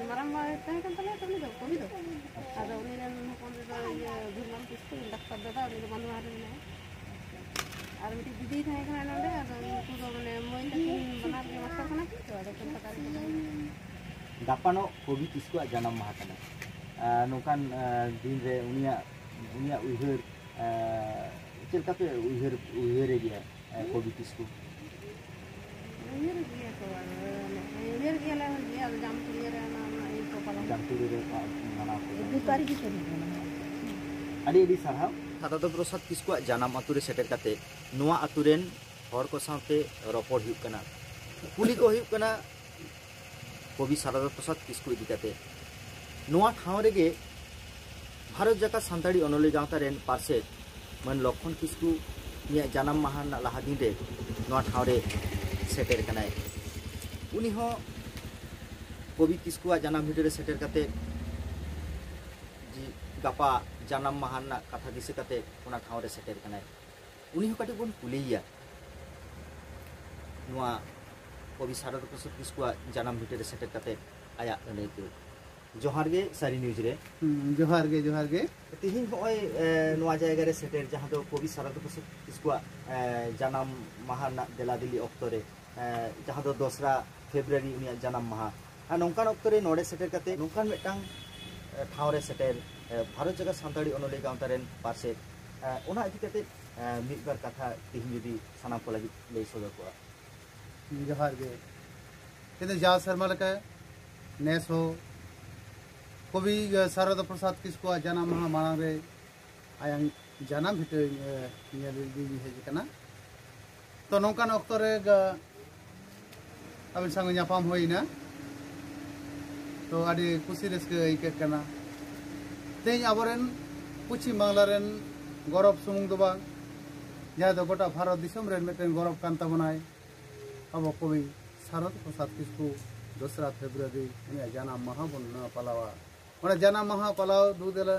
ᱢᱟᱨᱟᱝ ᱵᱟ ᱛᱟᱦᱮᱸ ᱠᱟᱱ ᱛᱟᱞᱮᱭᱟ ᱛᱚ, ᱩᱱᱤ ᱫᱚ ᱠᱚᱵᱤ ᱫᱚ᱾ ᱟᱪᱪᱷᱟ᱾ ᱟᱫᱚ ᱩᱱᱤ ᱨᱮᱱ ᱦᱚᱯᱚᱱ ᱫᱚ ᱤᱭᱟᱹ ᱫᱷᱩᱨᱢᱟᱞ ᱠᱤᱥᱠᱩ, ᱰᱟᱠᱛᱟᱨ ᱫᱟᱫᱟ, ᱩᱱᱤ ᱫᱚ ᱵᱟᱸᱫᱷᱣᱟᱱ ᱨᱮ ᱢᱮᱱᱟᱭᱟ᱾ ᱟᱨ ᱢᱤᱫᱴᱤᱡ ᱫᱤᱫᱤᱭ ᱛᱟᱦᱮᱸ ᱠᱟᱱᱟ ᱱᱚᱰᱮ, ᱟᱫᱚ ᱩᱱᱠᱩ ᱫᱚ ᱢᱟᱱᱮ ᱢᱟᱹᱭ ᱛᱟᱹᱠᱤᱱ ᱵᱟᱱᱟᱨ ᱜᱮ ᱢᱟᱥᱴᱟᱨ ᱠᱟᱱᱟ ᱠᱤᱱ ᱛᱚ, ᱟᱫᱚ ᱠᱳᱞᱠᱟᱛᱟ ᱨᱮ ᱠᱚ ᱛᱟᱦᱮᱱᱟ᱾ ᱜᱟᱯᱟᱱᱚᱜ ᱠᱚᱵᱤ ᱠᱤᱥᱠᱩᱣᱟᱜ ᱡᱟᱱᱟᱢ ᱢᱟᱦᱟ ᱠᱟᱱᱟ᱾ ᱟᱨ ᱱᱚᱝᱠᱟᱱ, ᱟᱨ, ᱫᱤᱱ ᱨᱮ ᱩᱱᱤᱭᱟᱜ, ᱩᱱᱤᱭᱟᱜ ᱩᱭᱦᱟᱹᱨ, ᱟᱨ, ᱪᱮᱫ ᱞᱮᱠᱟ ᱯᱮ ᱩᱭᱦᱟᱹᱨ, ᱩᱭᱦᱟᱹᱨᱮ ᱜᱮᱭᱟ, ᱟᱨ, ᱠᱚᱵᱤ ᱠᱤᱥᱠᱩ? ᱩᱭᱦᱟᱹᱨ ᱜᱮᱭᱟ ᱠᱚ, ᱟᱫᱚ ᱩᱭᱦᱟᱹᱨ ᱜᱮᱭᱟᱞᱮ, ᱦᱳᱭ ᱜᱮ, ᱟᱫᱚ ᱡᱟᱢᱛᱩᱲᱤᱭᱟᱹ ᱨᱮ ᱚᱱᱟ, ᱚᱱᱟ ᱤᱭᱟᱹ ᱠᱚ ᱯᱟᱞᱚᱱ ᱡᱟᱢᱛᱩᱲᱤ ᱨᱮ ᱢᱟᱱᱟᱣ ᱠᱚ ᱫᱩ ᱛᱟᱹᱨᱤᱠᱷ ᱨᱮ ᱦᱩᱭᱩᱜ ᱠᱟᱱᱟ᱾ ᱟᱹᱰᱤ ᱟᱹᱰᱤ ᱥᱟᱨᱦᱟᱣ᱾ ᱥᱟᱨᱚᱫᱟ ᱯᱨᱚᱥᱟᱫᱽ ᱠᱤᱥᱠᱩᱣᱟᱜ ᱡᱟᱱᱟᱢ ᱟᱛᱳ ᱨᱮ ᱥᱮᱴᱮᱨ ᱠᱟᱛᱮ ᱱᱚᱣᱟ ᱟᱛᱳ ᱨᱮᱱ ᱦᱚᱲ ᱠᱚ ᱥᱟᱶᱛᱮ ᱨᱚᱯᱚᱲ ᱦᱩᱭᱩᱜ ᱠᱟᱱᱟ, ᱠᱩᱞᱤ ᱠᱚ ᱦᱩᱭᱩᱜ ᱠᱟᱱᱟ ᱠᱚᱵᱤ ᱥᱟᱨᱚᱫᱟ ᱯᱨᱚᱥᱟᱫᱽ ᱠᱤᱥᱠᱩ ᱤᱫᱤ ᱠᱟᱛᱮ᱾ ᱱᱚᱣᱟ ᱴᱷᱟᱶ ᱨᱮᱜᱮ ᱵᱷᱟᱨᱚᱛ ᱡᱟᱠᱟᱛ ᱥᱟᱱᱛᱟᱲᱤ ᱚᱱᱚᱞᱤᱭᱟᱹ ᱜᱟᱶᱛᱟ ᱨᱮᱱ ᱯᱟᱨᱥᱮᱛ ᱢᱟᱹᱱ ᱞᱚᱠᱠᱷᱚᱱ ᱠᱤᱥᱠᱩ ᱩᱱᱤᱭᱟᱜ ᱡᱟᱱᱟᱢ ᱢᱟᱦᱟ ᱨᱮᱱᱟᱜ ᱞᱟᱦᱟ ᱫᱤᱱ ᱨᱮ ᱱᱚᱣᱟ ᱴᱷᱟᱶ ᱨᱮ ᱥᱮᱴᱮᱨ ᱠᱟᱱᱟᱭ᱾ ᱩᱱᱤ ᱦᱚᱸ ᱠᱚᱵᱤ ᱠᱤᱥᱠᱩᱣᱟᱜ ᱡᱟᱱᱟᱢ ᱵᱷᱤᱴᱟᱹ ᱨᱮ ᱥᱮᱴᱮᱨ ᱠᱟᱛᱮ ᱡᱮ ᱜᱟᱯᱟ ᱡᱟᱱᱟᱢ ᱢᱟᱦᱟ ᱨᱮᱱᱟᱜ ᱠᱟᱛᱷᱟ ᱫᱤᱥᱟᱹ ᱠᱟᱛᱮ ᱚᱱᱟ ᱴᱷᱟᱶ ᱨᱮ ᱥᱮᱴᱮᱨ ᱠᱟᱱᱟᱭ᱾ ᱩᱱᱤ ᱦᱚᱸ ᱠᱟᱹᱴᱤᱡ ᱵᱚᱱ ᱠᱩᱞᱤᱭᱮᱭᱟ ᱱᱚᱣᱟ ᱠᱚᱵᱤ ᱥᱟᱨᱚᱫᱟ ᱯᱨᱚᱥᱟᱫᱽ ᱠᱤᱥᱠᱩᱣᱟᱜ ᱡᱟᱱᱟᱢ ᱵᱷᱤᱴᱟᱹ ᱨᱮ ᱥᱮᱴᱮᱨ ᱠᱟᱛᱮ ᱟᱭᱟᱜ ᱟᱹᱱᱟᱹᱭᱠᱟᱹᱣ᱾ ᱡᱚᱦᱟᱨ ᱜᱮ ᱥᱟᱹᱨᱤ ᱱᱤᱭᱩᱡᱽ ᱨᱮ᱾ ᱦᱩᱸ, ᱡᱚᱦᱟᱨ ᱜᱮ, ᱡᱚᱦᱟᱨ ᱜᱮ᱾ ᱛᱤᱦᱤᱧ ᱦᱚᱸᱜᱼᱚᱭ, ᱮ, ᱱᱚᱣᱟ ᱡᱟᱭᱜᱟ ᱨᱮ ᱥᱮᱴᱮᱨ, ᱡᱟᱦᱟᱸ ᱫᱚ ᱠᱚᱵᱤ ᱥᱟᱨᱚᱫᱟ ᱯᱨᱚᱥᱟᱫᱽ ᱠᱤᱥᱠᱩᱣᱟᱜ, ᱮ, ᱡᱟᱱᱟᱢ ᱢᱟᱦᱟ ᱨᱮᱱᱟᱜ ᱫᱮᱞᱟ ᱫᱮᱞᱤ ᱚᱠᱛᱚ ᱨᱮ, ᱮ, ᱡᱟᱦᱟᱸ ᱫᱚ ᱫᱚᱥᱨᱟ ᱯᱷᱮᱵᱽᱨᱩᱣᱟᱨᱤ ᱩᱱᱤᱭᱟᱜ ᱡᱟᱱᱟᱢ ᱢᱟᱦᱟ, ᱟᱨ ᱱᱚᱝᱠᱟᱱ ᱚᱠᱛᱚ ᱨᱮ ᱱᱚᱰᱮ ᱥᱮᱴᱮᱨ ᱠᱟᱛᱮ ᱱᱚᱝᱠᱟᱱ ᱢᱤᱫᱴᱟᱝ, ᱮ, ᱴᱷᱟᱶ ᱨᱮ ᱥᱮᱴᱮᱨ, ᱮ, ᱵᱷᱟᱨᱚᱛ ᱡᱟᱠᱟᱛ ᱥᱟᱱᱛᱟᱲᱤ ᱚᱱᱚᱞᱤᱭᱟᱹ ᱜᱟᱶᱛᱟ ᱨᱮᱱ ᱯᱟᱨᱥᱮᱛ, ᱮ, ᱚᱱᱟ ᱤᱫᱤ ᱠᱟᱛᱮ, ᱮ, ᱢᱤᱫ ᱵᱟᱨ ᱠᱟᱛᱷᱟ ᱛᱤᱦᱤᱧ ᱡᱩᱫᱤ ᱥᱟᱱᱟᱢ ᱠᱚ ᱞᱟᱹᱜᱤᱫ ᱞᱟᱹᱭ ᱥᱚᱫᱚᱨ ᱠᱚᱜᱼᱟ᱾ ᱡᱚᱦᱟᱨ ᱜᱮ᱾ ᱠᱤᱱᱛᱩ ᱡᱟᱣ ᱥᱮᱨᱢᱟ ᱞᱮᱠᱟ ᱱᱮᱥ ᱦᱚᱸ ᱠᱚᱵᱤ, ᱮ, ᱥᱟᱨᱚᱫᱟ ᱯᱨᱚᱥᱟᱫᱽ ᱠᱤᱥᱠᱩᱣᱟᱜ ᱡᱟᱱᱟᱢ ᱢᱟᱦᱟ ᱢᱟᱲᱟᱝ ᱨᱮ ᱟᱭᱟᱜ ᱡᱟᱱᱟᱢ ᱵᱷᱤᱴᱟᱹ, ᱮ, ᱧᱮᱞ ᱤᱫᱤᱧ ᱦᱮᱡ ᱟᱠᱟᱱᱟ᱾ ᱛᱚ, ᱱᱚᱝᱠᱟᱱ ᱚᱠᱛᱚ ᱨᱮ, ᱜᱟ-, ᱟᱹᱵᱤᱱ ᱥᱟᱶ ᱧᱟᱯᱟᱢ ᱦᱩᱭᱱᱟ᱾ ᱛᱚ, ᱟᱹᱰᱤ ᱠᱩᱥᱤ ᱨᱟᱹᱥᱠᱟᱹ ᱟᱹᱭᱠᱟᱹᱜ ᱠᱟᱱᱟ᱾ ᱛᱮᱦᱮᱧ ᱟᱵᱚᱨᱮᱱ ᱯᱚᱪᱷᱤᱢ ᱵᱟᱝᱞᱟ ᱨᱮᱱ ᱜᱚᱨᱚᱵᱽ ᱥᱩᱢᱩᱝ ᱫᱚ ᱵᱟᱝ, ᱡᱟᱦᱟᱸᱭ ᱫᱚ ᱜᱚᱴᱟ ᱵᱷᱟᱨᱚᱛ ᱫᱤᱥᱚᱢ ᱨᱮᱱ ᱢᱤᱫᱴᱮᱱ ᱜᱚᱨᱚᱵᱽ ᱠᱟᱱ ᱛᱟᱵᱚᱱᱟᱭ, ᱟᱵᱚ ᱠᱚᱵᱤ ᱥᱟᱨᱚᱫᱟ ᱯᱨᱚᱥᱟᱫᱽ ᱠᱤᱥᱠᱩ ᱫᱚᱥᱨᱟ ᱯᱷᱮᱵᱽᱨᱩᱣᱟᱨᱤ ᱩᱱᱤᱭᱟᱜ ᱡᱟᱱᱟᱢ ᱢᱟᱦᱟ ᱵᱚᱱ ᱯᱟᱞᱟᱣᱟ᱾ ᱚᱱᱟ ᱡᱟᱱᱟᱢ ᱢᱟᱦᱟ ᱯᱟᱞᱟᱣ ᱫᱩ ᱫᱮᱞᱟ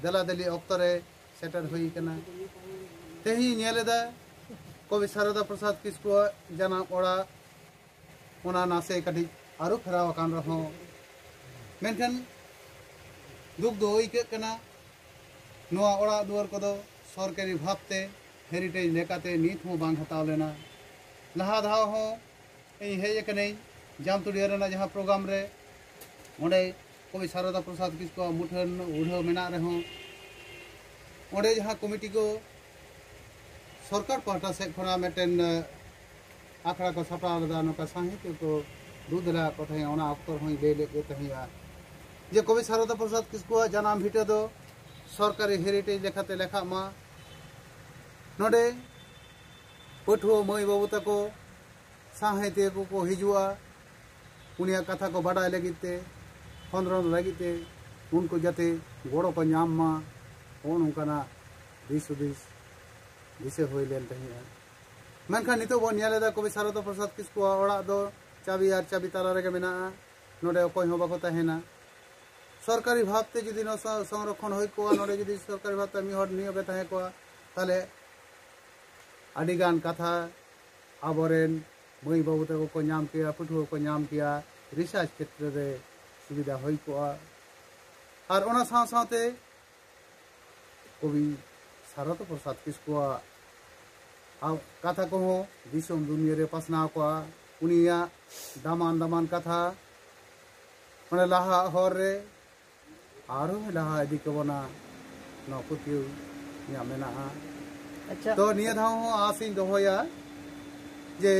ᱫᱮᱞᱟ ᱫᱮᱞᱤ ᱚᱠᱛᱚ ᱨᱮ ᱥᱮᱴᱮᱨ ᱦᱩᱭ ᱟᱠᱟᱱᱟ᱾ ᱛᱮᱦᱮᱧ ᱧᱮᱞ ᱮᱫᱟ ᱠᱚᱵᱤ ᱥᱟᱨᱚᱫᱟ ᱯᱨᱚᱥᱟᱫᱽ ᱠᱤᱥᱠᱩᱣᱟᱜ ᱡᱟᱱᱟᱢ ᱚᱲᱟᱜ, ᱚᱱᱟ ᱱᱟᱥᱮ ᱠᱟᱹᱴᱤᱡ ᱟᱹᱨᱩ ᱯᱷᱮᱨᱟᱣ ᱟᱠᱟᱱ ᱨᱮᱦᱚᱸ, ᱢᱮᱱᱠᱷᱟᱱ ᱫᱩᱠ ᱫᱚ ᱟᱹᱭᱠᱟᱹᱜ ᱠᱟᱱᱟ, ᱱᱚᱣᱟ ᱚᱲᱟᱜ ᱫᱩᱣᱟᱹᱨ ᱠᱚᱫᱚ ᱥᱚᱨᱠᱟᱨᱤ ᱵᱷᱟᱵᱽᱛᱮ ᱦᱮᱨᱤᱴᱮᱡᱽ ᱞᱮᱠᱟᱛᱮ ᱱᱤᱛ ᱦᱚᱸ ᱵᱟᱝ ᱦᱟᱛᱟᱣ ᱞᱮᱱᱟ᱾ ᱞᱟᱦᱟ ᱫᱷᱟᱣ ᱦᱚᱸ ᱤᱧ ᱦᱮᱡ ᱟᱠᱟᱱᱟᱹᱧ ᱡᱟᱢᱛᱩᱲᱤᱭᱟᱹ ᱨᱮᱱᱟᱜ ᱡᱟᱦᱟᱸ ᱯᱨᱳᱜᱨᱟᱢ ᱨᱮ, ᱚᱸᱰᱮ ᱠᱚᱵᱤ ᱥᱟᱨᱚᱫᱟ ᱯᱨᱚᱥᱟᱫᱽ ᱠᱤᱥᱠᱩᱣᱟᱜ ᱢᱩᱴᱷᱟᱹᱱ ᱩᱰᱷᱟᱹᱣ ᱢᱮᱱᱟᱜ ᱨᱮᱦᱚᱸ, ᱚᱸᱰᱮ ᱡᱟᱦᱟᱸ ᱠᱚᱢᱤᱴᱤ ᱠᱚ ᱥᱚᱨᱠᱟᱨ ᱯᱟᱦᱴᱟ ᱥᱮᱫ ᱠᱷᱚᱱᱟᱜ ᱢᱤᱫᱴᱮᱱ ᱟᱠᱷᱲᱟ ᱠᱚ ᱥᱟᱯᱲᱟᱣ ᱞᱮᱫᱟ, ᱱᱚᱝᱠᱟ ᱥᱟᱶᱦᱮᱫ ᱠᱚ ᱫᱩ ᱫᱮᱞᱟ ᱠᱚ ᱛᱟᱦᱮᱸ, ᱚᱱᱟ ᱚᱠᱛᱚ ᱨᱮᱦᱚᱸᱧ ᱞᱟᱹᱭ ᱞᱮᱫ ᱜᱮ ᱛᱟᱦᱮᱸᱫᱼᱟ ᱡᱮ ᱠᱚᱵᱤ ᱥᱟᱨᱚᱫᱟ ᱯᱨᱚᱥᱟᱫᱽ ᱠᱤᱥᱠᱩᱣᱟᱜ ᱡᱟᱱᱟᱢ ᱵᱷᱤᱴᱟᱹ ᱫᱚ ᱥᱚᱨᱠᱟᱨᱤ ᱦᱮᱨᱤᱴᱮᱡᱽ ᱞᱮᱠᱟᱛᱮ ᱞᱮᱠᱷᱟᱜ ᱢᱟ᱾ ᱱᱚᱰᱮ ᱯᱟᱹᱴᱷᱩᱣᱟᱹ ᱢᱟᱹᱭ ᱵᱟᱹᱵᱩ ᱛᱟᱠᱚ ᱥᱟᱶᱦᱮᱫᱤᱭᱟᱹ ᱠᱚᱠᱚ ᱦᱤᱡᱩᱜᱼᱟ, ᱩᱱᱤᱭᱟᱜ ᱠᱟᱛᱷᱟ ᱠᱚ ᱵᱟᱰᱟᱭ ᱞᱟᱹᱜᱤᱫ ᱛᱮ, ᱠᱷᱚᱸᱫᱽᱨᱚᱸᱫᱽ ᱞᱟᱹᱜᱤᱫ ᱛᱮ, ᱩᱱᱠᱩ ᱡᱟᱛᱮ ᱜᱚᱲᱚ ᱠᱚ ᱧᱟᱢ ᱢᱟ, ᱱᱚᱜᱼᱚ ᱱᱚᱝᱠᱟᱱᱟᱜ ᱫᱤᱥ ᱦᱩᱫᱤᱥ ᱫᱤᱥᱟᱹ ᱦᱩᱭ ᱞᱮᱱ ᱛᱟᱦᱮᱸᱫᱼᱟ᱾ ᱢᱮᱱᱠᱷᱟᱱ ᱱᱤᱛᱚᱜ ᱵᱚᱱ ᱧᱮᱞ ᱮᱫᱟ ᱠᱚᱵᱤ ᱥᱟᱨᱚᱫᱟ ᱯᱨᱚᱥᱟᱫᱽ ᱠᱤᱥᱠᱩᱣᱟᱜ ᱚᱲᱟᱜ ᱫᱚ ᱪᱟᱹᱵᱤ ᱟᱨ ᱪᱟᱹᱵᱤ ᱛᱟᱞᱟ ᱨᱮᱜᱮ ᱢᱮᱱᱟᱜᱼᱟ᱾ ᱱᱚᱰᱮ ᱚᱠᱚᱭ ᱦᱚᱸ ᱵᱟᱠᱚ ᱛᱟᱦᱮᱱᱟ᱾ ᱥᱚᱨᱠᱟᱨᱤ ᱵᱷᱟᱵᱽᱛᱮ ᱡᱩᱫᱤ ᱱᱚᱣᱟ ᱥᱚ- ᱥᱚᱝᱨᱚᱠᱷᱚᱱ ᱦᱩᱭ ᱠᱚᱜᱼᱟ, ᱱᱚᱰᱮ ᱡᱩᱫᱤ ᱥᱚᱨᱠᱟᱨᱤ ᱵᱷᱟᱵᱽᱛᱮ ᱢᱤᱫ ᱦᱚᱲ ᱱᱤᱭᱳᱜ ᱮ ᱛᱟᱦᱮᱸ ᱠᱚᱜᱼᱟ, ᱛᱟᱦᱚᱞᱮ ᱟᱹᱰᱤᱜᱟᱱ ᱠᱟᱛᱷᱟ ᱟᱵᱚᱨᱮᱱ ᱢᱟᱹᱭ ᱵᱟᱹᱵᱩ ᱛᱟᱠᱚ ᱠᱚ ᱧᱟᱢ ᱠᱮᱭᱟ, ᱯᱟᱹᱴᱷᱩᱣᱟᱹ ᱠᱚ ᱧᱟᱢ ᱠᱮᱭᱟ, ᱨᱤᱥᱟᱨᱪ ᱠᱷᱮᱛᱨᱮ ᱨᱮ ᱥᱩᱵᱤᱫᱷᱟ ᱦᱩᱭ ᱠᱚᱜᱼᱟ᱾ ᱟᱨ ᱚᱱᱟ ᱥᱟᱶ ᱥᱟᱶᱛᱮ ᱠᱚᱵᱤ ᱥᱟᱨᱚᱫᱟ ᱯᱨᱚᱥᱟᱫᱽ ᱠᱤᱥᱠᱩᱣᱟᱜ ᱟᱵ- ᱠᱟᱛᱷᱟ ᱠᱚᱦᱚᱸ ᱫᱤᱥᱚᱢ ᱫᱩᱱᱤᱭᱟᱹ ᱨᱮ ᱯᱟᱥᱱᱟᱣ ᱠᱚᱜᱼᱟ᱾ ᱩᱱᱤᱭᱟᱜ ᱫᱟᱢᱟᱱ ᱫᱟᱢᱟᱱ ᱠᱟᱛᱷᱟ ᱚᱱᱟ ᱞᱟᱦᱟ ᱦᱚᱨ ᱨᱮ ᱟᱨᱦᱚᱸ ᱞᱟᱦᱟ ᱤᱫᱤ ᱠᱚᱵᱚᱱᱟ, ᱱᱚᱣᱟ ᱯᱟᱹᱛᱭᱟᱹᱣ ᱤᱧᱟᱹᱜ ᱢᱮᱱᱟᱜᱼᱟ᱾ ᱟᱪᱪᱷᱟ᱾ ᱛᱚ ᱱᱤᱭᱟᱹ ᱫᱷᱟᱣ ᱦᱚᱸ ᱟᱥ ᱤᱧ ᱫᱚᱦᱚᱭᱟ ᱡᱮ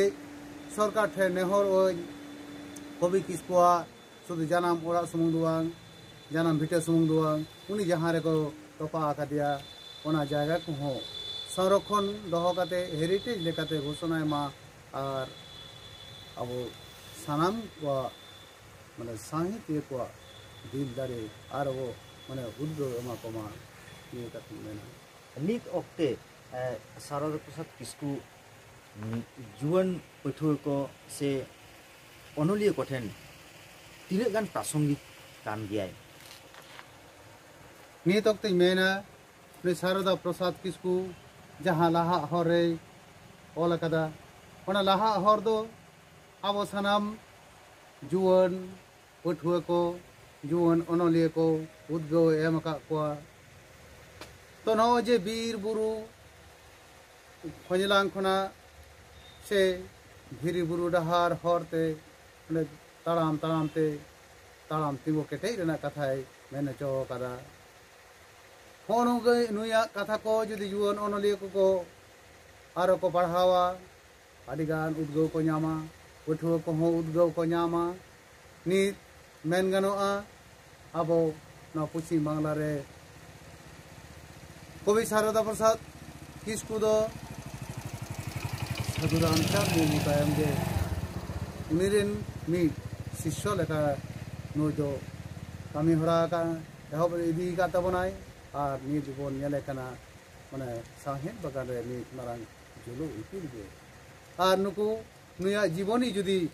ᱥᱚᱨᱠᱟᱨ ᱴᱷᱮᱱ ᱱᱮᱦᱚᱨᱚᱜ ᱟᱹᱧ, ᱠᱚᱵᱤ ᱠᱤᱥᱠᱩᱣᱟᱜ ᱥᱩᱫᱷᱩ ᱡᱟᱱᱟᱢ ᱚᱲᱟᱜ ᱥᱩᱢᱩᱝ ᱫᱚ ᱵᱟᱝ, ᱡᱟᱱᱟᱢ ᱵᱷᱤᱴᱟᱹ ᱥᱩᱢᱩᱝ ᱫᱚ ᱵᱟᱝ, ᱩᱱᱤ ᱡᱟᱦᱟᱸ ᱨᱮᱠᱚ ᱛᱚᱯᱟ ᱟᱠᱟᱫᱮᱭᱟ ᱚᱱᱟ ᱡᱟᱭᱜᱟ ᱠᱚᱦᱚᱸ ᱥᱚᱝᱨᱚᱠᱷᱚᱱ ᱫᱚᱦᱚ ᱠᱟᱛᱮ ᱦᱮᱨᱤᱴᱮᱡᱽ ᱞᱮᱠᱟᱛᱮ ᱜᱷᱳᱥᱚᱱᱟᱭ ᱢᱟ᱾ ᱟᱨ ᱟᱵᱚ ᱥᱟᱱᱟᱢ ᱠᱚᱣᱟᱜ, ᱢᱟᱱᱮ ᱥᱟᱶᱦᱮᱫᱤᱭᱟᱹ ᱠᱚᱣᱟᱜ ᱫᱤᱞ ᱫᱟᱲᱮ ᱟᱨ ᱟᱵᱚ ᱢᱟᱱᱮ ᱩᱫᱽᱜᱟᱹᱣ ᱮᱢᱟ ᱠᱚᱢᱟ, ᱱᱤᱭᱟᱹ ᱠᱟᱛᱷᱟᱧ ᱢᱮᱱᱟ᱾ ᱱᱤᱛ ᱚᱠᱛᱮ, ᱮ, ᱥᱟᱨᱚᱫᱟ ᱯᱨᱚᱥᱟᱫᱽ ᱠᱤᱥᱠᱩ, ᱩᱸ, ᱡᱩᱣᱟᱹᱱ ᱯᱟᱹᱴᱷᱩᱣᱟᱹ ᱠᱚ ᱥᱮ ᱚᱱᱚᱞᱤᱭᱟᱹ ᱠᱚᱴᱷᱮᱱ ᱛᱤᱱᱟᱹᱜ ᱜᱟᱱ ᱯᱨᱟᱥᱚᱝᱜᱤᱠ ᱠᱟᱱ ᱜᱮᱭᱟᱭ? ᱱᱤᱛ ᱚᱠᱛᱮᱧ ᱢᱮᱱᱟ, ᱱᱩᱭ ᱥᱟᱨᱚᱫᱟ ᱯᱨᱚᱥᱟᱫᱽ ᱠᱤᱥᱠᱩ ᱡᱟᱦᱟᱸ ᱞᱟᱦᱟᱜ ᱦᱚᱨ ᱨᱮᱭ ᱚᱞ ᱟᱠᱟᱫᱟ, ᱚᱱᱟ ᱞᱟᱦᱟᱜ ᱦᱚᱨ ᱫᱚ ᱟᱵᱚ ᱥᱟᱱᱟᱢ ᱡᱩᱣᱟᱹᱱ ᱯᱟᱹᱴᱷᱩᱣᱟᱹ ᱠᱚ, ᱡᱩᱣᱟᱹᱱ ᱚᱱᱚᱞᱤᱭᱟᱹ ᱠᱚ ᱩᱫᱽᱜᱟᱹᱣ ᱮ ᱮᱢ ᱟᱠᱟᱫ ᱠᱚᱣᱟ᱾ ᱛᱚ, ᱱᱚᱜᱼᱚᱭ ᱡᱮ ᱵᱤᱨ ᱵᱩᱨᱩ ᱠᱷᱚᱸᱡᱽᱞᱟᱝ ᱠᱷᱚᱱᱟᱜ ᱥᱮ ᱫᱷᱤᱨᱤ ᱵᱩᱨᱩ ᱰᱟᱦᱟᱨ ᱦᱚᱨ ᱛᱮ ᱚᱸᱰᱮ ᱛᱟᱲᱟᱢ ᱛᱟᱲᱟᱢ ᱛᱮ ᱛᱟᱲᱟᱢ ᱛᱤᱸᱜᱩ ᱠᱮᱴᱮᱡ ᱨᱮᱱᱟᱜ ᱠᱟᱛᱷᱟᱭ ᱢᱮᱱ ᱦᱚᱪᱚ ᱟᱠᱟᱫᱟ᱾ ᱦᱚᱸᱜᱼᱚ ᱱᱚᱝᱠᱟ ᱱᱩᱭᱟᱜ ᱠᱟᱛᱷᱟ ᱠᱚ ᱡᱩᱫᱤ ᱡᱩᱣᱟᱹᱱ ᱚᱱᱚᱞᱤᱭᱟᱹ ᱠᱚᱠᱚ ᱟᱨᱚ ᱠᱚ ᱯᱟᱲᱦᱟᱣᱟ, ᱟᱹᱰᱤᱜᱟᱱ ᱩᱫᱽᱜᱟᱹᱣ ᱠᱚ ᱧᱟᱢᱟ, ᱯᱟᱹᱴᱷᱩᱣᱟᱹ ᱠᱚᱦᱚᱸ ᱩᱫᱽᱜᱟᱹᱣ ᱠᱚ ᱧᱟᱢᱟ᱾ ᱱᱤᱛ ᱢᱮᱱ ᱜᱟᱱᱚᱜᱼᱟ, ᱟᱵᱚ ᱱᱚᱣᱟ ᱯᱚᱪᱷᱤᱢ ᱵᱟᱝᱞᱟ ᱨᱮ ᱠᱚᱵᱤ ᱥᱟᱨᱚᱫᱟ ᱯᱨᱚᱥᱟᱫᱽ ᱠᱤᱥᱠᱩ ᱫᱚ ᱥᱟᱹᱫᱷᱩ ᱨᱟᱢᱪᱟᱸᱫᱽ ᱢᱩᱨᱢᱩ ᱛᱟᱭᱚᱢ ᱜᱮ ᱩᱱᱤ ᱨᱮᱱ ᱢᱤᱫ ᱥᱤᱥᱥᱚ ᱞᱮᱠᱟ ᱱᱩᱭ ᱫᱚ ᱠᱟᱹᱢᱤ ᱦᱚᱨᱟ ᱟᱠᱟᱫ, ᱮᱦᱚᱵ ᱤᱫᱤ ᱟᱠᱟᱫ ᱛᱟᱵᱚᱱᱟᱭ᱾ ᱟᱨ ᱱᱤᱛ ᱵᱚᱱ ᱧᱮᱞᱮ ᱠᱟᱱᱟ, ᱢᱟᱱᱮ ᱥᱟᱶᱦᱮᱫ ᱵᱟᱜᱟᱱ ᱨᱮ ᱢᱤᱫ ᱢᱟᱨᱟᱝ ᱡᱩᱞᱩ ᱤᱯᱤᱞ ᱜᱮ᱾ ᱟᱨ ᱱᱩᱠᱩ, ᱱᱩᱭᱟᱜ ᱡᱤᱵᱚᱱᱤ ᱡᱩᱫᱤ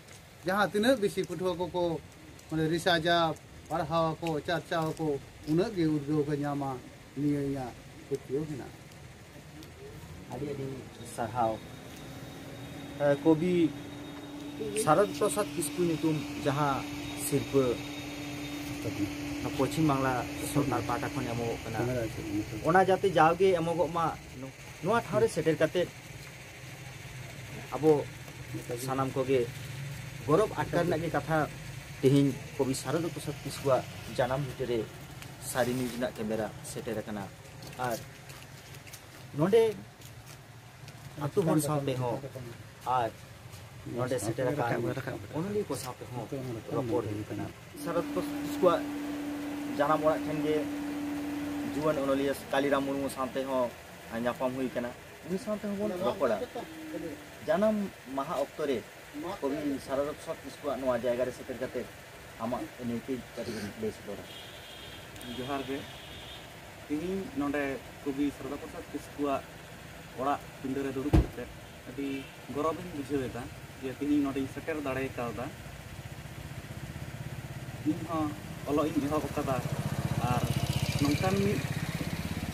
ᱡᱟᱦᱟᱸ ᱛᱤᱱᱟᱹᱜ ᱵᱮᱥᱤ ᱯᱟᱹᱴᱷᱩᱣᱟᱹ ᱠᱚᱠᱚ, ᱢᱟᱱᱮ, ᱨᱤᱥᱟᱨᱪᱟ, ᱯᱟᱲᱦᱟᱣ ᱟᱠᱚ, ᱪᱟᱨᱪᱟᱣ ᱟᱠᱚ, ᱩᱱᱟᱹᱜ ᱜᱮ ᱩᱫᱽᱜᱟᱹᱣ ᱠᱚ ᱧᱟᱢᱟ, ᱱᱤᱭᱟᱹ ᱤᱧᱟᱹᱜ ᱯᱟᱹᱛᱭᱟᱹᱣ ᱢᱮᱱᱟᱜᱼᱟ᱾ ᱟᱹᱰᱤ ᱟᱹᱰᱤ ᱥᱟᱨᱦᱟᱣ᱾ ᱮ, ᱠᱚᱵᱤ ᱥᱟᱨᱚᱫ ᱯᱨᱚᱥᱟᱫᱽ ᱠᱤᱥᱠᱩ ᱧᱩᱛᱩᱢ ᱡᱟᱦᱟᱸ ᱥᱤᱨᱯᱟᱹ ᱱᱚᱣᱟ ᱯᱚᱪᱷᱤᱢ ᱵᱟᱝᱞᱟ ᱥᱚᱨᱠᱟᱨ ᱯᱟᱦᱴᱟ ᱠᱷᱚᱱ ᱮᱢᱚᱜᱚᱜ ᱠᱟᱱᱟ, ᱚᱱᱟ ᱡᱟᱛᱮ ᱡᱟᱣᱜᱮ ᱮᱢᱚᱜᱚᱜ ᱢᱟ᱾ ᱱᱚᱣᱟ ᱴᱷᱟᱶ ᱨᱮ ᱥᱮᱴᱮᱨ ᱠᱟᱛᱮ ᱟᱵᱚ ᱥᱟᱱᱟᱢ ᱠᱚᱜᱮ ᱜᱚᱨᱚᱵᱽ ᱟᱴᱠᱟᱨ ᱨᱮᱱᱟᱜ ᱜᱮ ᱠᱟᱛᱷᱟ᱾ ᱛᱮᱦᱮᱧ ᱠᱚᱵᱤ ᱥᱟᱨᱚᱫᱟ ᱯᱨᱚᱥᱟᱫᱽ ᱠᱤᱥᱠᱩᱣᱟᱜ ᱡᱟᱱᱟᱢ ᱵᱷᱤᱴᱟᱹ ᱨᱮ ᱥᱟᱹᱨᱤ ᱱᱤᱭᱩᱡᱽ ᱨᱮᱱᱟᱜ ᱠᱮᱢᱮᱨᱟ ᱥᱮᱴᱮᱨ ᱟᱠᱟᱱᱟ᱾ ᱟᱨ ᱱᱚᱰᱮ ᱟᱹᱛᱩ ᱦᱚᱲ ᱥᱟᱶᱛᱮ ᱦᱚᱸ ᱟᱨ ᱱᱚᱰᱮ ᱥᱮᱴᱮᱨ ᱟᱠᱟᱱ ᱚᱱᱚᱞᱤᱭᱟᱹ ᱠᱚ ᱥᱟᱶᱛᱮ ᱦᱚᱸ ᱨᱚᱯᱚᱲ ᱦᱩᱭ ᱠᱟᱱᱟ᱾ ᱥᱟᱨᱚᱫ ᱠᱤᱥᱠᱩᱣᱟᱜ ᱡᱟᱱᱟᱢ ᱚᱲᱟᱜ ᱴᱷᱮᱱ ᱜᱮ ᱡᱩᱣᱟᱹᱱ ᱚᱱᱚᱞᱤᱭᱟᱹ ᱠᱟᱞᱤᱨᱟᱢ ᱢᱩᱨᱢᱩ ᱥᱟᱶᱛᱮ ᱦᱚᱸ ᱧᱟᱯᱟᱢ ᱦᱩᱭ ᱠᱟᱱᱟ᱾ ᱩᱱᱤ ᱥᱟᱶᱛᱮ ᱦᱚᱸᱵᱚᱱ ᱨᱚᱯᱚᱲᱟ᱾ ᱡᱟᱱᱟᱢ ᱢᱟᱦᱟ ᱚᱠᱛᱚ ᱨᱮ ᱠᱚᱵᱤ ᱥᱟᱨᱚᱫ ᱯᱨᱚᱥᱟᱫᱽ ᱠᱤᱥᱠᱩᱣᱟᱜ ᱱᱚᱣᱟ ᱡᱟᱭᱜᱟ ᱨᱮ ᱥᱮᱴᱮᱨ ᱠᱟᱛᱮ ᱟᱢᱟᱜ ᱟᱹᱱᱟᱹᱭᱠᱟᱹ ᱠᱟᱹᱴᱤᱡ ᱮᱢ ᱞᱟᱹᱭ ᱥᱚᱫᱚᱨᱟ᱾ ᱡᱚᱦᱟᱨ ᱜᱮ᱾ ᱛᱮᱦᱮᱧ ᱱᱚᱰᱮ ᱠᱚᱵᱤ ᱥᱟᱨᱚᱫᱟ ᱯᱨᱚᱥᱟᱫᱽ ᱠᱤᱥᱠᱩᱣᱟᱜ ᱚᱲᱟᱜ ᱯᱤᱸᱰᱟᱹ ᱨᱮ ᱫᱩᱲᱩᱵ ᱠᱟᱛᱮ ᱟᱹᱰᱤ ᱜᱚᱨᱚᱵᱤᱧ ᱵᱩᱡᱷᱟᱹᱣ ᱮᱫᱟ ᱡᱮ ᱛᱮᱦᱮᱧ ᱱᱚᱰᱮᱧ ᱥᱮᱴᱮᱨ ᱫᱟᱲᱮ ᱠᱟᱣᱫᱟ᱾ ᱤᱧ ᱦᱚᱸ ᱚᱞᱚᱜ ᱤᱧ ᱮᱦᱚᱵ ᱟᱠᱟᱫᱟ᱾ ᱟᱨ ᱱᱚᱝᱠᱟᱱ ᱢᱤᱫ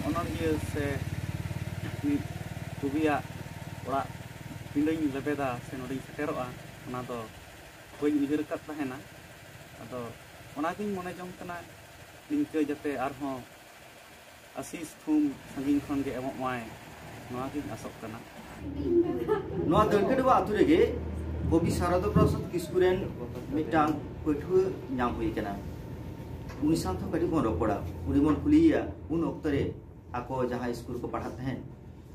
ᱚᱱᱚᱞᱤᱭᱟᱹ ᱥᱮ ᱢᱤᱫ ᱠᱚᱵᱤᱭᱟᱜ ᱚᱲᱟᱜ ᱯᱤᱸᱰᱟᱹᱧ ᱞᱮᱵᱮᱫᱟ ᱥᱮ ᱱᱚᱰᱮᱧ ᱥᱮᱴᱮᱨᱚᱜᱼᱟ, ᱚᱱᱟ ᱫᱚ ᱵᱟᱹᱧ ᱩᱭᱦᱟᱹᱨ ᱟᱠᱟᱫ ᱛᱟᱦᱮᱱᱟ᱾ ᱟᱫᱚ ᱚᱱᱟᱜᱤᱧ ᱢᱚᱱᱮ ᱡᱚᱝ ᱠᱟᱱᱟ, ᱱᱤᱝᱠᱟᱹ ᱡᱟᱛᱮ ᱟᱨᱦᱚᱸ ᱟᱥᱤᱥ ᱛᱷᱩᱢ ᱥᱟᱺᱜᱤᱧ ᱠᱷᱚᱱ ᱜᱮ ᱮᱢᱚᱜ ᱢᱟᱭ, ᱱᱚᱣᱟ ᱜᱤᱧ ᱟᱥᱚᱜ ᱠᱟᱱᱟ᱾ ᱱᱚᱣᱟ ᱫᱟᱹᱲᱠᱟᱹᱰᱩᱵᱟ ᱟᱛᱳ ᱨᱮᱜᱮ ᱠᱚᱵᱤ ᱥᱟᱨᱚᱫᱟ ᱯᱨᱚᱥᱟᱫᱽ ᱠᱤᱥᱠᱩ ᱨᱮᱱ ᱢᱤᱫᱴᱟᱝ ᱯᱟᱹᱴᱷᱩᱣᱟᱹ ᱧᱟᱢ ᱦᱩᱭ ᱠᱟᱱᱟ᱾ ᱩᱱᱤ ᱥᱟᱶᱛᱮ ᱠᱟᱹᱴᱤᱡ ᱵᱚᱱ ᱨᱚᱯᱚᱲᱟ᱾ ᱩᱱᱤ ᱵᱚᱱ ᱠᱩᱞᱤᱭᱮᱭᱟ ᱩᱱ ᱚᱠᱛᱚ ᱨᱮ ᱟᱠᱚ ᱡᱟᱦᱟᱸ ᱥᱠᱩᱞ ᱨᱮᱠᱚ ᱯᱟᱲᱦᱟᱜ ᱛᱟᱦᱮᱸᱫ,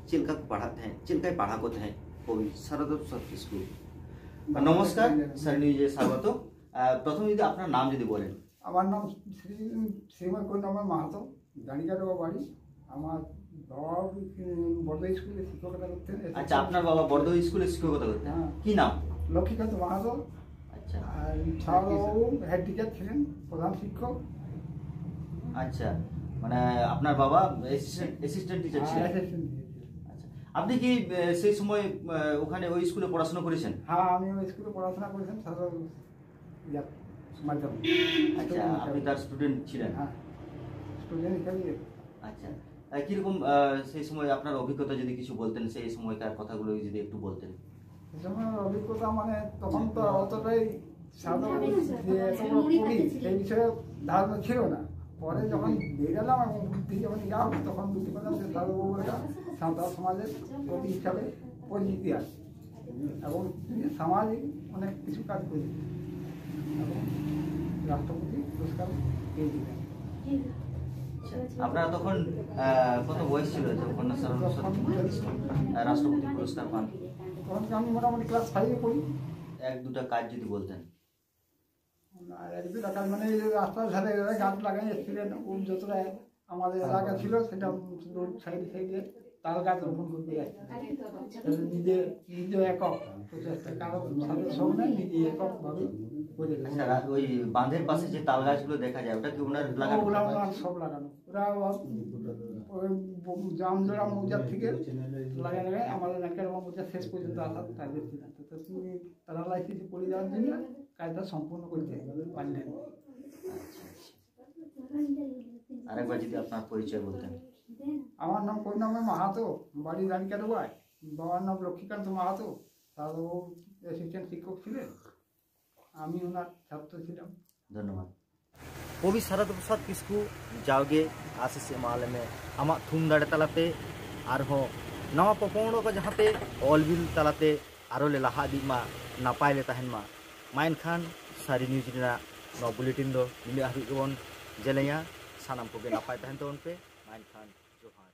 ᱪᱮᱫ ᱞᱮᱠᱟ ᱠᱚ ᱯᱟᱲᱦᱟᱜ ᱛᱟᱦᱮᱸᱫ, ᱪᱮᱫ ᱞᱮᱠᱟᱭ ᱯᱟᱲᱦᱟᱣ ᱠᱚ ᱛᱟᱦᱮᱸᱫ ᱠᱚᱵᱤ ᱥᱟᱨᱚᱫᱟ ᱯᱨᱚᱥᱟᱫᱽ ᱠᱤᱥᱠᱩ। নমস্কার স্যার, নিজে স্বাগত। আহ, প্রথমে যদি আপনার নাম যদি বলেন। আমার নাম শ্রী শ্রীময় করুণাময় মাহাতো, জানিকাটোয়া বাড়ি। আমার বাবা, উম, বড়দহ স্কুলে শিক্ষকতা করতেন। আচ্ছা, আপনার বাবা বড়দহ স্কুলে শিক্ষকতা করতেন। হ্যাঁ। কি নাম? লক্ষ্মীকান্ত মাহাতো। আচ্ছা। আর ছাড়াও হেড টিচার ছিলেন, প্রধান শিক্ষক। আচ্ছা, মানে আপনার বাবা অ্যাসিস্ট্যান্ট, অ্যাসিস্ট্যান্ট টিচার হ্যাঁ, ছিলেন। অ্যাসিস্ট্যান্ট টিচার ছিলেন। আচ্ছা, আপনি কি আহ, সেই সময় আহ, ওখানে ওই স্কুলে পড়াশোনা করেছেন? হ্যাঁ, আমি ওই স্কুলে পড়াশোনা করেছিলাম, সাধারণ ইয়ার মাধ্যমে। আচ্ছা, স্টুডেন্ট আপনি হিসাবে। তার স্টুডেন্ট ছিলেন। হ্যাঁ, স্টুডেন্ট হিসাবে। আচ্ছা, আহ, কিরকম আহ, সেই সময় আপনার অভিজ্ঞতা যদি কিছু বলতেন, সেই সময়কার কথাগুলো যদি একটু বলতেন। সে সময় অভিজ্ঞতা মানে তখন তো অতটাই সাধারণ যে এত বড় কবি, সেই বিষয়ে ধারণা ছিল না। পরে যখন বেরালাম এবং বুদ্ধি যখন ইয়া হলো, তখন বুঝতে পারলাম যে সাধুবাবু একটা সাঁওতাল সমাজের কবি হিসাবে পরিচিতি আছে এবং তিনি সামাজিক অনেক কিছু কাজ করেছেন এবং রাষ্ট্রপতি পুরস্কার পেয়েছিলেন। আপনারা তখন আহ, কত বয়স ছিল যখন স্যার তখন আহ, রাষ্ট্রপতি পুরস্কার পান? তখন আমি মোটামুটি ক্লাস ফাইভে পড়ি। এক দুটা কাজ যদি বলতেন। আর এক দুটা কাজ মানে এই যে রাস্তার ধারে এরা গাছ লাগাই এসেছিলেন, ও যতটা আমাদের এলাকা ছিল সেটা রোড সাইডে সাইডে তাল গাছ রোপণ করতে যাচ্ছি। তাহলে নিজে, নিজে একক প্রচেষ্টা, কারো সাথে সঙ্গে নিজে একক ভাবে করে যাচ্ছি। আচ্ছা, ওই বাঁধের পাশে যে তাল গাছগুলো দেখা যায়, ওটা কি ওনার লাগানো? ওগুলো ওনার সব লাগানো। ওরা ওই জামজোড়া মৌজার থেকে লাগানো হয়, আমাদের নাকের মৌজা শেষ পর্যন্ত আসা তাদের সিদ্ধান্ত। তো তুমি প্যারালাইসিস পড়ে যাওয়ার জন্য কাজটা সম্পূর্ণ করতে পারলেন। আরেকবার যদি আপনার পরিচয় বলতেন। আমার নাম করুণাময় মাহাতো, বাড়ি রানিকাটোবায়। বাবার নাম লক্ষ্মীকান্ত মাহাতো, তার ও অ্যাসিস্ট্যান্ট শিক্ষক ছিলেন, আমি ওনার ছাত্র ছিলাম। ধন্যবাদ। ᱠᱚᱵᱤ ᱥᱟᱨᱚᱫᱟ ᱯᱨᱚᱥᱟᱫᱽ ᱠᱤᱥᱠᱩ, ᱡᱟᱣᱜᱮ ᱟᱥᱤᱥ ᱮᱢᱟ ᱞᱮᱢᱮ ᱟᱢᱟᱜ ᱛᱷᱩᱢ ᱫᱟᱲᱮ ᱛᱟᱞᱟᱛᱮ, ᱟᱨᱦᱚᱸ ᱱᱟᱣᱟ ᱯᱚᱯᱚᱝᱲᱟ ᱠᱚ ᱡᱟᱦᱟᱸᱛᱮ ᱚᱞ ᱵᱤᱞ ᱛᱟᱞᱟᱛᱮ ᱟᱨᱚ ᱞᱮ ᱞᱟᱦᱟ ᱤᱫᱤᱜ ᱢᱟ, ᱱᱟᱯᱟᱭ ᱞᱮ ᱛᱟᱦᱮᱱ ᱢᱟ᱾ ᱢᱟ ᱮᱱᱠᱷᱟᱱ ᱥᱟᱹᱨᱤ ᱱᱤᱭᱩᱡᱽ ᱨᱮᱱᱟᱜ ᱱᱚᱣᱟ ᱵᱩᱞᱮᱴᱤᱱ ᱫᱚ ᱱᱤᱱᱟᱹᱜ ᱦᱟᱹᱵᱤᱡ ᱜᱮᱵᱚᱱ ᱡᱮᱞᱮᱧᱟ᱾ ᱥᱟᱱᱟᱢ ᱠᱚᱜᱮ ᱱᱟᱯᱟᱭ ᱛᱟᱦᱮᱱ ᱛᱟᱵᱚᱱ ᱯᱮ᱾ ᱢᱟ ᱮᱱᱠᱷᱟᱱ ᱡᱚᱦᱟᱨ᱾